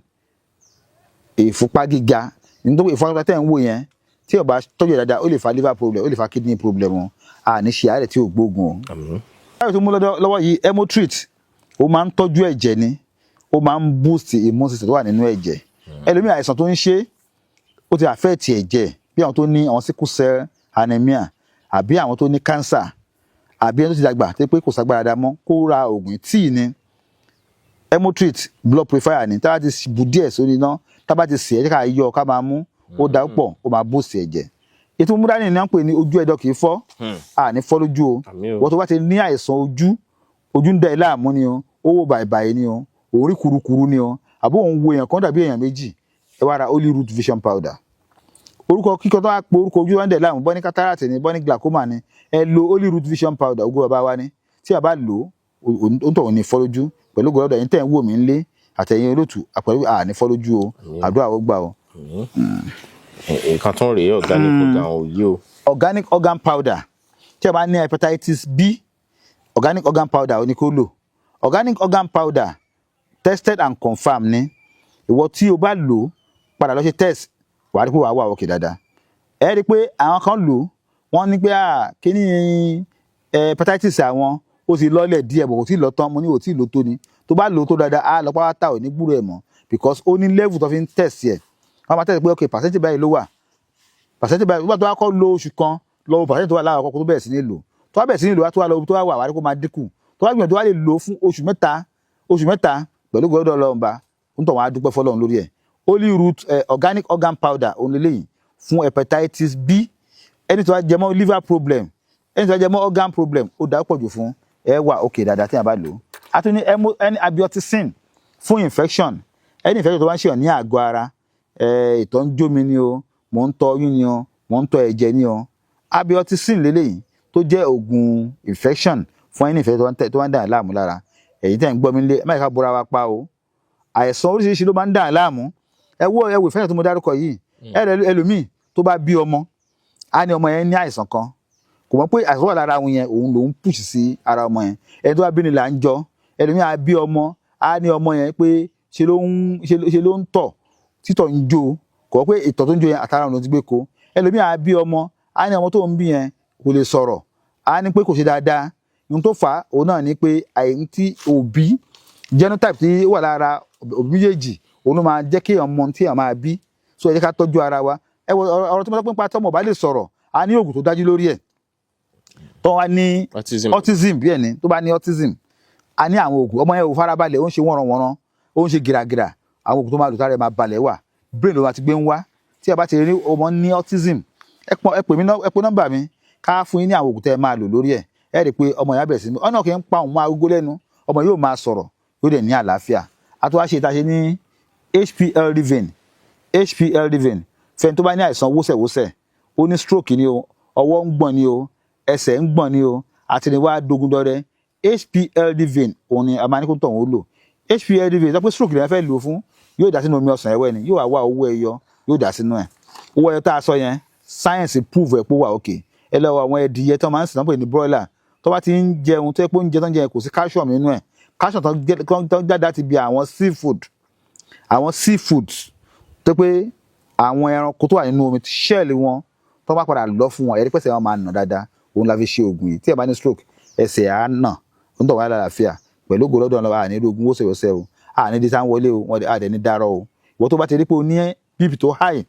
ìfúnpá gíga. Nítorí ìfúnpá gíga tẹ́ ń wò yẹn, tí ó bá tọ́jú ẹ̀ dáadáa, ó lè fa liver problem, ó lè fa kidney problem o. A ní ṣe àárẹ̀ tí ò gbóògùn o. Àmín. Báyọ̀ tó mú lọ́wọ́ yìí, Hemotrit, ó máa ń tọ́jú ẹ̀jẹ̀ ni, ó máa ń boost immune system tó wà nínú ẹ̀jẹ̀. Ẹlòmíì, àìsàn tó ń ṣe, ó ti affect ẹ̀jẹ̀, bí àwọn tó ní àwọn sickle cell anemia, àbí àwọn tó ní cancer, àbí ẹni tó ti dàgbà tó pé kò ságbára dá mọ́, kó ra oògùn tíì ní Hemotrit blood purifier ni. Tá a ti bù díẹ̀ sórí iná, tá a bá ti sè é, ká yọ, ká máa mú, ó dá pọ̀, ó máa boost ẹ̀jẹ̀. Ètò múdání ni wọ́n ń pè ní ojú ẹ̀dọ̀ kì í fọ́. À ní fọ́ lójú o. Àmín o. Wọ́n tó bá ti ní àìsàn ojú, ojú ń da ẹ láàmú ni o, ó wò bàìbàì ni o, òun rí kurukuru ni o, àbó òun wo èèyàn kan dàbí èèyàn méjì, ẹ wá ra Holy Root Vision Powder. Orúkọ kíkọ tó wá pe orúkọ ojú wa ń dẹ̀ láàmú, bọ́ ní cataract ni, bọ́ ní glaucoma ni, ẹ lo Holy Root Vision Powder. Ogún bàbá wa ni tí a bá lò ó, ó ń tọ̀ ní fọ́ lójú pẹ̀lú gbọ́dọ̀. Yín tẹ̀ ń wò mí ńlé àtẹ̀yìn olóòtú àpẹẹrẹ, à ní fọ́ lójú o. Àdúrà ó gbà o. Nǹkan tó ń rèé, organic organ òye o. Organic organ powder, tí a bá ní hepatitis B, organic organ powder ó ní kó lò. Organic organ powder, tested and confirmed ni. Ìwọ tí o bá lò ó, padà lọ ṣe test, wàá rí pé wàá wà òkè dáadáa. Ẹ rí i pé àwọn kan lò ó, wọ́n ní pé kíní hepatitis àwọn ó ti lọ́lẹ̀ díẹ̀ bọ̀, kò tí ì lọ tán. Mo ní kò tí ì lò tó ni. Tó bá lò ó tó dáadáa, á lọ pátá, ò ní gbúrò ẹ̀ mọ́, because ó ní level tó fi ń test ẹ̀. Wọ́n máa test pé ok, percentage báyìí ló wà, percentage báyìí nígbà tó wá kọ́ lo oṣù kan lọ́wọ́, percentage tó wà lára àkọ́kọ́ tó bẹ̀rẹ̀ sí ní lò, tó wá bẹ̀rẹ̀ sí ní lò, wá tó wá lọ tó wá wà, wá rí kó máa dínkù. Tó wá gbìyànjú, wá lè lò ó fún oṣù 3, oṣù 3, pẹ̀lú gbọ́dọ̀ Ọlọ́run bá ń tọ̀ wọ́n, á dúpẹ́ fọlọ́run lórí ẹ̀. Holy Root organic organ powder òun lélẹ́yìn fún hepatitis B. Ẹni tó wá jẹ mọ́ liver problem, ẹni tó wá jẹ mọ́ organ problem, ó dá pọ̀ jù fún ẹ, wà òkè dáadáa tí a bá lò ó. A tún ní ẹni abioticin fún infection, ẹni infection tó bá ń ṣèyàn ní àgọ́ ara, ìtọ̀ ń jómi ni o, mò ń tọ ọyún ni o, mò ń tọ ẹ̀jẹ̀ ni o, abioticin lélẹ́yìn tó jẹ́ oògùn infection fún ẹni infection tó bá ń dà láàmú lára. Èyí tẹ̀ ń gbọ́ mi lé, ẹ má yẹ ká bora wa pa o. Àìsàn oríṣiríṣi ló máa ń dà láàmú. Ẹ wo infection tó mo dárúkọ yìí, ẹ rẹ ẹlòmíì tó bá bí ọmọ, á ní ọmọ yẹn ní àìsàn kan, kò mọ̀ pé àìsàn wà lára òun yẹn, òun lòún push sí ara ọmọ yẹn. Ẹni tó bá bí ni là ń jọ. Ẹlòmíì á bí ọmọ, á ní ọmọ yẹn pé ṣe ló ń tọ̀, títọ̀ ń jó, kò mọ̀ pé ìtọ̀ tó ń jó yẹn, àtàrà òun ló ti gbé ko. Ẹlòmíì á bí ọmọ, á ní ọmọ tó ń bí yẹn kò lè sọ̀rọ̀, á ní pé kò ṣe dáadáa. Ohun tó fà á, òun náà ni pé àìní tí òbí, genotype tí ó wà lára òbí méjèèjì, òun ló máa jẹ́ kí èèyàn mọ ohun tí èèyàn máa bí. So ẹ jẹ́ ká tọ́jú ara wa. Ẹ wo ọ̀rọ̀ tí mo sọ pé nípa tọ́mọ ò bá lè sọ̀rọ̀, a ní oògùn tó dájú lórí ẹ̀. Tó wá ní Autism. Autism bí ẹ̀ ní, tó bá ní autism, a ní àwọn oògùn. Ọmọ yẹn ò farabalẹ̀, ó ń ṣe wọ́nranwọ́nran, ó ń ṣe gìràgìrà, àwọn oògùn tó máa lò tára ẹ̀ máa balẹ̀ wà. Brain ló máa ti gbé ń wá. Tí a bá ti rí ọmọ ní autism, ẹ pọn ẹ pè mí, ẹ pè nọ́mbà mi, ká fún yín ní àwọn oògùn tẹ́ ẹ máa lò lórí ẹ̀. Ẹ rí i pé ọmọ yẹn á bẹ̀rẹ̀ sí ní ọ̀nà kì í pa òun máa gógó lẹ́nu, ọmọ yóò máa sọ̀rọ̀, yóò dẹ̀ ní àlàáfíà. A tún wá ṣe ìta ṣe ní HPL Riven. HPL Riven fẹ́ni tó bá ní àìsàn wósẹ̀wósẹ̀, ó ní stroke ni o, ọwọ́ ń gbọ̀n ni o, ẹsẹ̀ ń gbọ̀n ni o, àti ní wàá dogun dọdẹ, HPL Riven òun ni a máa ní kó tọ̀ wọ́n lò. HPL Riven sọ pé stroke lè fẹ́ lò fún, yóò dà sínú omi ọsàn ẹ̀wẹ́ ni, yóò wá wá owó ẹyọ, yóò dà sínú ẹ̀. Owó ẹyọ tá a sọ yẹn, science prove ẹ̀ pé ó wà òkè. Ẹ lọ wọ àwọn ẹdìyẹ tó máa ń sìn, tó ń pè ní broiler, tó bá ti ń jẹun, tó yẹ pé oúnjẹ tó ń jẹ yẹn kò sí calcium nínú ẹ̀, calcium tó ń jáde láti bí àwọn seafood, àwọn seafoods tó pé àwọn ẹranko tó wà nínú omi, shell wọn, tó bá padà lọ fún wọn, ẹ̀rí pẹ̀sẹ̀ wọn máa nà dáadáa. Òun la fi ṣe oògùn yìí. Tí ẹ bá ní stroke, ẹsẹ̀ á nà, ó ń tọ̀ wá lálàáfíà pẹ̀lú ògo lọ́dọ̀ Ọlọ́run. Àní ogun wọ́sẹ̀wọ́sẹ̀ o, àní di sáń wọlé o, wọ́n àdẹ ní dárọ́ o. Ìwọ tó bá ti rí pé o ní BP tó high,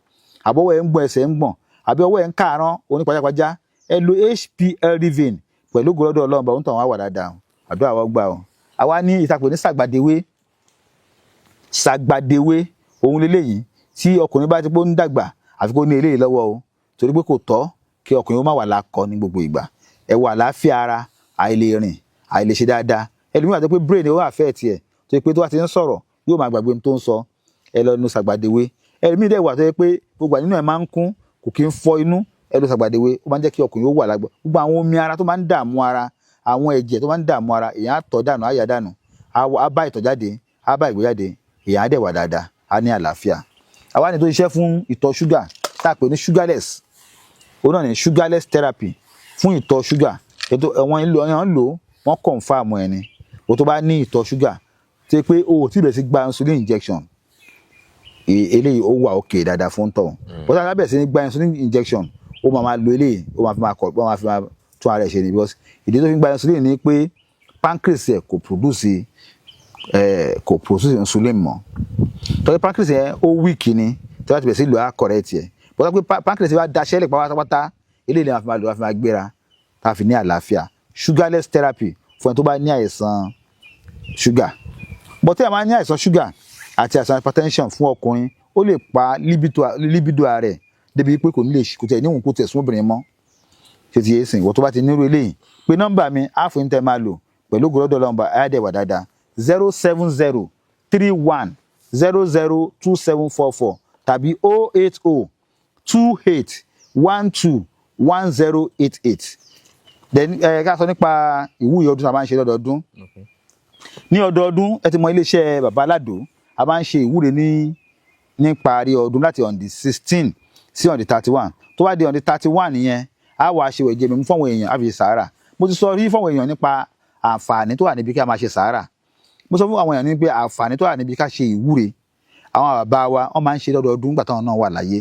àbọ̀wọ́ ẹ̀ ń gbọ̀n, ẹsẹ̀ ń gbọ̀n, àbí ọwọ́ ẹ̀ ń káàárọ̀ onípajápajá, ẹ lo HPL Riven pẹ̀lú ògo lọ́dọ̀ Ọlọ́run bá, ó ń tọ̀ wá wà dáadáa o. Àdúrà wọ́n gbà o. Àwa ní ìtàpè ní sàgbàdéwé. Sàgbàdéwé òun leléyìí tí ọkùnrin bá ti pé ó ń dàgbà, àfi kó ní eléyìí lọ́wọ́ o, torí pé kò tọ́ kí ọkùnrin ó má wà lákọ ní gbogbo ìgbà. Ẹ wọ àlàáfíà ara, àìlè rìn, àìlè ṣe dáadáa. Ẹlòmíràn tó pé brain ó affect ẹ̀, tó pé tó bá ti ń sọ̀rọ̀, yóò máa gbàgbé ohun tó ń sọ, ẹ lọ nu sàgbàdéwé. Ẹlòmíràn dẹ̀ wà tó yẹ pé gbogbo ànínú ẹ̀ máa ń kún, kò kí ń fọ inú, ẹ lọ sàgbàdéwé. Ó máa ń jẹ́ kí ọkùnrin ó wà lágbọ̀. Gbogbo àwọn omi ara tó máa ń dààmú ara, àwọn ẹ̀jẹ̀ tó máa ń dààmú ara, èèyàn á tọ̀ dànù, á yà dànù, á bá ìtọ̀ jáde, á bá ìgbé jáde, èèyàn á dẹ̀ wà dáadáa, á ní àlàáfíà. Àwa ní tó ṣiṣẹ́ fún ìtọ̀ ṣúgà tá a pè ní sugarless, òun náà ní sugarless therapy fún ìtọ̀ ṣúgà. Ètò ẹ̀wọ̀n ìlò ẹ̀yàn ń lò, wọ́n confirm ẹ̀ ni. O tó bá ní ìtọ̀ ṣúgà tó yẹ pé o ò tí ì bẹ̀rẹ̀ sí gba insulin injection, eléyìí ó wà òkè dáadáa fún tọ̀. Bọ́sà tá bẹ̀rẹ̀ sí ní gba insulin injection, ó máa máa lo eléyìí, ó máa fi máa kọ̀, ó máa fi máa tún ara ẹ̀ ṣe ni, because ìdí tó fi ń gba insulin ni pé pancreas ẹ̀ kò produce insulin mọ́, torí pancreas yẹn ó weak ni. Tí wọ́n ti bẹ̀rẹ̀ sí lò, á correct ẹ̀. Bọ́sà pé pancreas bá daṣẹ́ lẹ̀ pátápátá, eléyìí ni wọ́n fi máa lò, wọ́n fi máa gbéra tá a fi ní àlàáfíà. Sugarless therapy fún ẹni tó bá ní àìsàn ṣúgà. But tí a máa ní àìsàn ṣúgà àti àìsàn hypertension fún ọkùnrin, ó lè pa libido rẹ̀. Débi pé kò ní lè kò tẹ̀ níwọ̀n kó tẹ̀ sún obìnrin mọ́. Ṣe ti yé sìn? Ìwọ tó bá ti nírú eléyìí, pé nọ́mbà mi áàfin tẹ́ máa lò pẹ̀lú ògùrọ̀dọ̀ lọ́nba ayádẹ́wà dáadáa: 07031002744 tàbí 08028121088. Then ká sọ nípa ìwúyè ọdún tá a máa ń ṣe lọ́dọọdún. Ní ọdọọdún, ẹ ti mọ iléeṣẹ́ Bàbá Aládò, a máa ń ṣe ìwúre ní parí ọdún láti on the 16 sí on the 31. Tó bá di on the 31 yẹn, a wàá ṣe wẹ̀jẹ̀ mímú fáwọn èèyàn, á fi ṣe sàárà. Mo ti sọ rí fáwọn èèyàn nípa àǹfààní tó wà níbi kí a máa ṣe sàárà. Mo sọ fún àwọn èèyàn ní pé àǹfààní tó wà níbi ká ṣe ìwúre, àwọn bàbá wa wọ́n máa ń ṣe lọ́dọọdún nígbà táwọn náà wà láyé.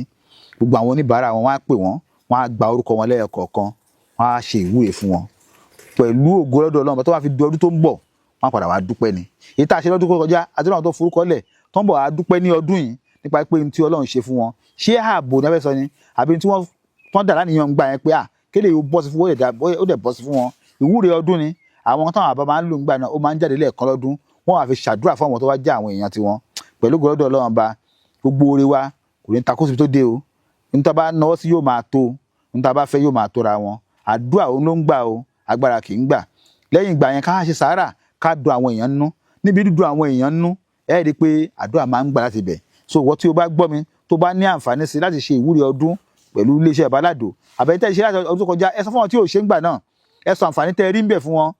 Gbogbo àwọn oníbàárà wọn, wọ́n á pè wọ́n, wọ́n á gba orúkọ wọn lẹ́yọkọ̀ọ̀kan, wọ́n á ṣe ìwúre fún wọn. Pẹ̀lú ògo lọ́dọ̀ Ọlọ́run, tó bá fi di ọdún tó ń bọ̀, wọ́n á padà wá dúpẹ́ ni. Èyí tá a ṣe lọ́dún tó kọjá àti àwọn tó forúkọ lẹ̀ tó ń bọ̀ wá dúpẹ́ ní ọdún yìí nípa pé ohun tí Ọlọ́run ṣe fún wọn, ṣé ààbò ní abẹ́ sọ ni àbí tí wọ́n tán dà láníyàn ń gbà yẹn pé à kéde yóò bọ́ sí fún, ó dẹ̀ bọ́ sí fún wọn. Ìwúre ọdún ni àwọn táwọn àbá máa ń lò ń gbà náà. Ó máa ń jáde lẹ́ẹ̀kan lọ́dún, wọ́n wá fi ṣàdúrà fún àwọn tó wá jẹ́ àwọn èèyàn tiwọn. Pẹ̀lú ògo lọ́dọ̀ Ọlọ́run ba, gbogbo oore wa kò ní takó síbi tó dé o. Níta bá náwó sí yóò máa tó, níta bá fẹ́ yóò máa tóra wọn. Àdúrà òun ló ń gbà o, agbára kì í gbà. Lẹ́yìn ìgbà yẹn, ká ṣe sàárà, ká dùn àwọn èèyàn nú. Níbi dídùn àwọn èèyàn nú, ẹ rí i pé àdúrà máa ń gbà láti bẹ̀. So ìwọ tí o bá gbọ́ mi, tó bá ní àǹfààní sí láti ṣe ìwúre ọdún pẹ̀lú iléeṣẹ́ Bàbá Aládò, àbẹ̀tẹ̀ ṣe láti ọdún tó kọjá, ẹ sọ fún wọn tí ò ṣe ń gbà náà, ẹ sọ àǹfààní tẹ́ ẹ rí ń bẹ̀ fún wọn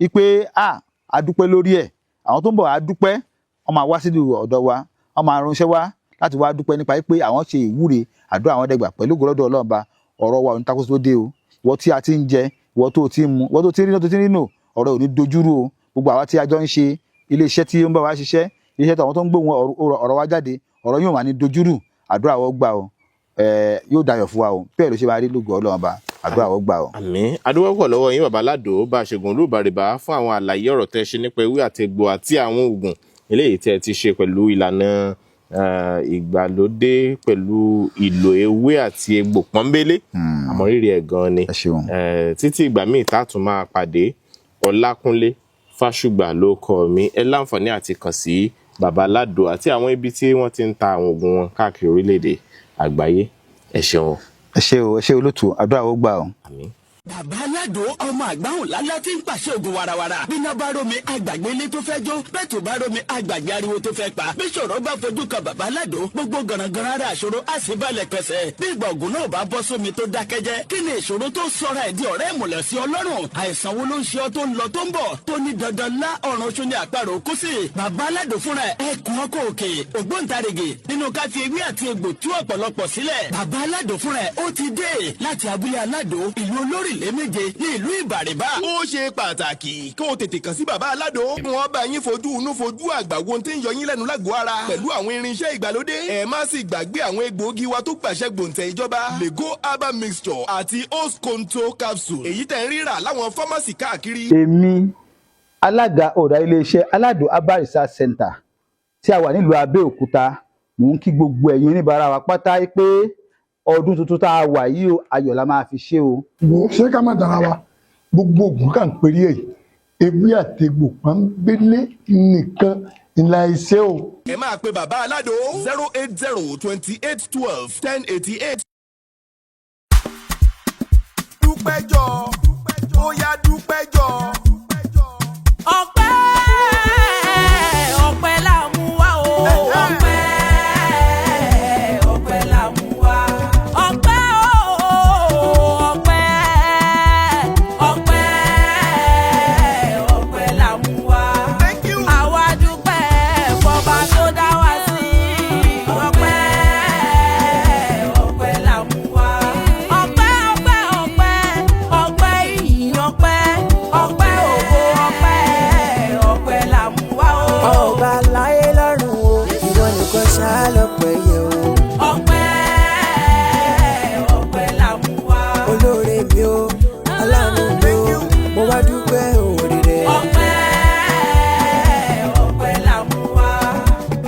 wípé a dúpẹ́ lórí ẹ̀. Àwọn tó ń bọ̀ á dúpẹ́, wọ́n máa wá sílùú ọ̀dọ̀ wa, wọ́n máa ránṣẹ́ wá láti wá dúpẹ́ nípa pé àwọn ṣe ìwúre, àdúrà àwọn dẹgbà. Pẹ̀lú ògo lọ́dọ̀ Ọlọ́run ba, ọ̀rọ̀ wa ò ní takóso tó dé o. Ìwọ tí a ti ń jẹ, ìwọ tó ti ń mu, ìwọ tó ti ń rí náà, tó ti ń rí nò, ọ̀rọ̀ ò ní dojúrú o. Gbogbo àwa tí a jọ ń ṣe iléeṣẹ́ tí ó ń bá wa ṣiṣẹ́, iléeṣẹ́ tó àwọn tó ń gbóhùn ọ̀rọ̀ wa jáde, ọ̀rọ̀ yóò wà ní dojúrú. Àdúrà wọ́n gbà o, yóò dayọ̀ fún wa o. Bẹ́ẹ̀ ló ṣe máa rí lógo Ọlọ́run ba, àdúrà wọ́n gbà o. Àmín. Adúpẹ́ lọ́wọ́ yín, Bàbá Aládò bá a ṣègùn olúbarìbá, fún àwọn àlàyé ọ̀rọ̀ tẹ́ ṣe nípa ewé àti egbò àti àwọn oògùn eléyìí tẹ́ ti ṣe pẹ̀lú ìlànà ìgbàlódé pẹ̀lú ìlò ewé àti egbò pọ́nbélé. Àmọ́ rírì ẹ̀ gan ni. Ẹ ṣeun. Títí ìgbà míì tá a tún máa pàdé, Ọlákúnlé Fásùgbà ló kọ mi. Ẹ láǹfààní àti kàn sí Bàbá Aládò àti àwọn ibi tí wọ́n ti ń ta àwọn oògùn wọn káàkiri orílẹ̀-èdè àgbáyé. Ẹ ṣeun. Ẹ ṣé o, ẹ ṣé olótù, àdúrà ó gbà o. Àmín. Bàbá Aládò, ọmọ àgbáhùn lálá tí ń pàṣẹ ògùn warawara. Bíná bá rómi, àgbàgbé ilé tó fẹ́ jó. Bẹ́ẹ̀ tó bá rómi, àgbàgbé ariwo tó fẹ́ pa. Bí ṣòro bá fojú kan Bàbá Aládò, gbogbo gànàgànà ara àṣòro á sì balẹ̀ pẹ̀sẹ̀. Bí ìgbà ògùn náà bá bọ́ sómi tó dákẹ́jẹ́, kí ni ìṣòro tó sọra ẹ̀ di ọ̀rẹ́ ìmùlẹ̀ sí Ọlọ́run? Àìsàn wo ló ń ṣe ọ́ tó ń lọ tó ń bọ̀ tó ní dandan lá ọ̀run oṣù ní àparò kú sí? Bàbá Aládò fúnra ẹ̀ ẹkùn ọkọ̀ òkè ògbóǹtarìgì nínú ká fi ewé àti egbò tú ọ̀pọ̀lọpọ̀ sílẹ̀. Bàbá Aládò fúnra ẹ̀ ó ti dé láti abúlé Aládò, ìlú olórílẹ̀ méje ní ìlú Ìbàrìbà. Ó ṣe pàtàkì kó o tètè kàn sí Bàbá Aládò. Wọ́n bá yín fojú inú fojú àgbà wo tí ń yọ yín lẹ́nu lágọ̀ọ́ ara pẹ̀lú àwọn irinṣẹ́ ìgbàlódé. Ẹ má sì gbàgbé àwọn egbòogi wa tó gbàṣẹ gbòǹtẹ̀ ìjọba, Lego herbal mixture àti Osconto capsule, èyí tẹ̀ ń rírà láwọn fámásì káàkiri. Èmi alága ọ̀dà iléeṣẹ́ Aládò Herbal Research Center tí a wà nílùú Abẹ́òkúta, mò ń kí gbogbo ẹ̀yin oníbàárà wa pátá pé ọdún tuntun tá a wà yìí o, ayọ̀ la máa fi ṣe o. Wo, ṣé ká má tara wa? Gbogbo oògùn kà ń perí ẹ̀, ewé àtegbò pọ́nbélé nìkan ńlá iṣẹ́ o. Ẹ máa pe Bàbá Aládò 08028121088. Dúpẹ́jọ́, ó yá, dúpẹ́jọ́. Ọpẹ́, ọpẹ́ là mú wá o. Ọpẹ́, ọpẹ́ là mú wá. Ọpẹ́ o, ọpẹ́, ọpẹ́, ọpẹ́ là mú wá. Thank you. Àwa dúpẹ́ fọba tó dá wa sí. Ọpẹ́, ọpẹ́ là mú wá. Ọpẹ́, ọpẹ́, ọpẹ́, ọpẹ́ ìyìn, ọpẹ́, ọpẹ́ ògo, ọpẹ́, ọpẹ́ là mú wá o. Ọba láyé lọ́run o, ìwọ nìkan ṣáá lọ́pẹ́ yẹ o. Ọpẹ́, ọpẹ́ là mú wá. Olóore mi o, aláàánú mi o, mo wá dúpẹ́ òwòrè rẹ. Ọpẹ́, ọpẹ́ là mú wá.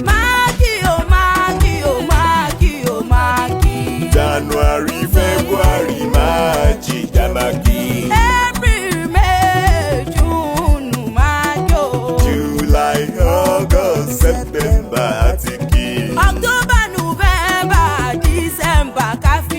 Máàkì o, máàkì o, máàkì o, máàkì. January, February, March, Jamaki. April, May, June, máàkì o. July, August, September àti kí. October, November, December, káfí.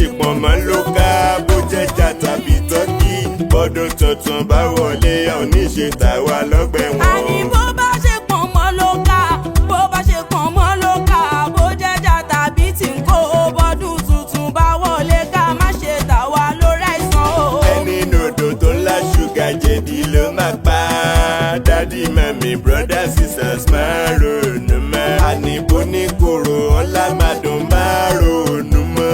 ṣe pọ̀nmọ́ ló ká, bó jẹ́jà tàbí tọ́kì, bọ́dún tuntun bá wọlé, a ò ní ṣe tàwa lọ́gbẹ̀ wọn. Àní bó bá ṣe pọ̀nmọ́ ló ká, bó bá ṣe pọ̀nmọ́ ló ká, bó jẹ́jà tàbí tí ń kó, bọ́dún tuntun bá wọlé, ká má ṣe tà wá lórí àìsàn o. Ẹni nòdò tó ńlá ṣúgà jẹ̀dí ló máa pa á. Dádì, mummy, brother, sisters, máa ronú mọ́. Àní bó ní koro ọlá máa dùn, máa ronú mọ́.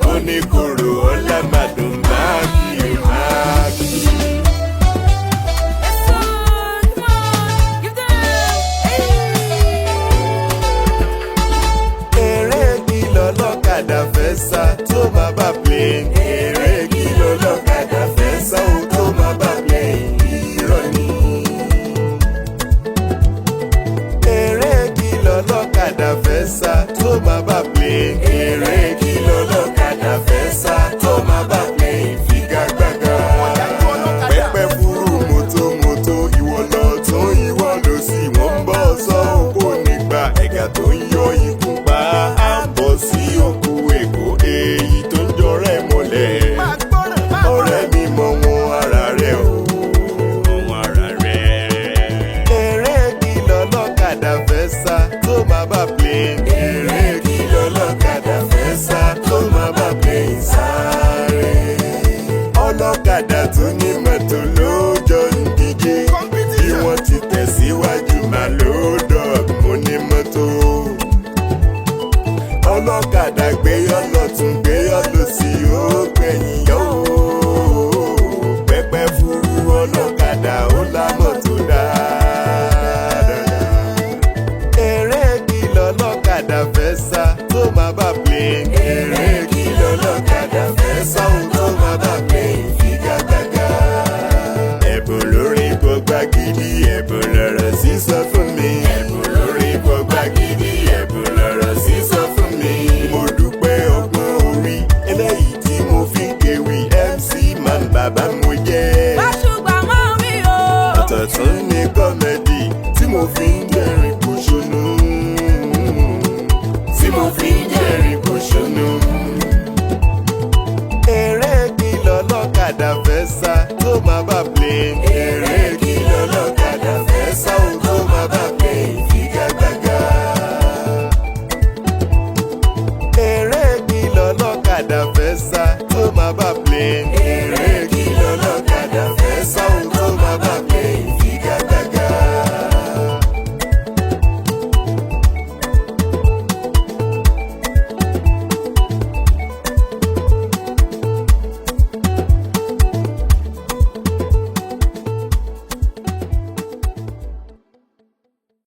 Bó ní koro ọlá máa dùn, máa kí o máa kí. Eré kìlọ̀ lọ́kadà fẹ́ sá tó máa bá plane. Eré kìlọ̀ lọ́kadà fẹ́ sá ó tó máa bá plane. Irọ́ ni. Eré kìlọ̀ lọ́kadà fẹ́ sá tó máa bá plane. Eré kìlọ̀ lọ́kadà fẹ́ sá tó máa bá plane. Figagbága. Pẹ́pẹ́ fúrú mọ́tòmọ́tò, ìwọ lọ tún ìwọ lọ sí, wọ́n ń bọ̀ sọ òkú nígbà ẹ̀gà tó ń yọ ikú pa á ń bọ̀ sí òkú Èkó, èyí tó ń jọrẹ́ mọ́lẹ̀. Ọ̀rẹ́ mi mọ wọn ara rẹ̀ o, mọ wọn ara rẹ̀. Eré kìlọ̀ lọ́kadà fẹ́ sá tó máa bá plane. Eré kìlọ̀ lọ́kadà fẹ́ sá tó máa bá plane sáré. Ọlọ́kadà tó ní mọ́tò lójó ń díje. Bí wọ́n ti tẹ̀síwájú máa ló dọ̀g mo ní mọ́tò. Ọlọ́kadà gbé yọ lọ́tún, gbé yọ lọ́sì, ó gbẹ̀yìn yọ ó. Pẹ́pẹ́ fúru ọlọ́kadà ó lámọ̀ tó dáadáa. Eré kìlọ̀ lọ́kadà fẹ́ sá tó máa bá plane. Eré kìlọ̀ lọ́kadà fẹ́ sá ó tó máa bá plane figagbága. Ẹ̀bùn lórí gbọgbá gidi, ẹ̀bùn lọ̀rọ̀ sísọ fún mi. Ẹ̀bùn lórí gbọgbá gidi, ẹ̀bùn lọ̀rọ̀ sísọ fún mi. Mo dúpẹ́ ọgbọ́n orí eléyìí tí mo fi ń kéwì, MC Man bàbá mo jẹ́. Báṣubà máa ń wí o. Ọ̀tọ̀ tún ní comedy tí mo fi ń dẹ́rìn pòṣónú. Tí mo fi ń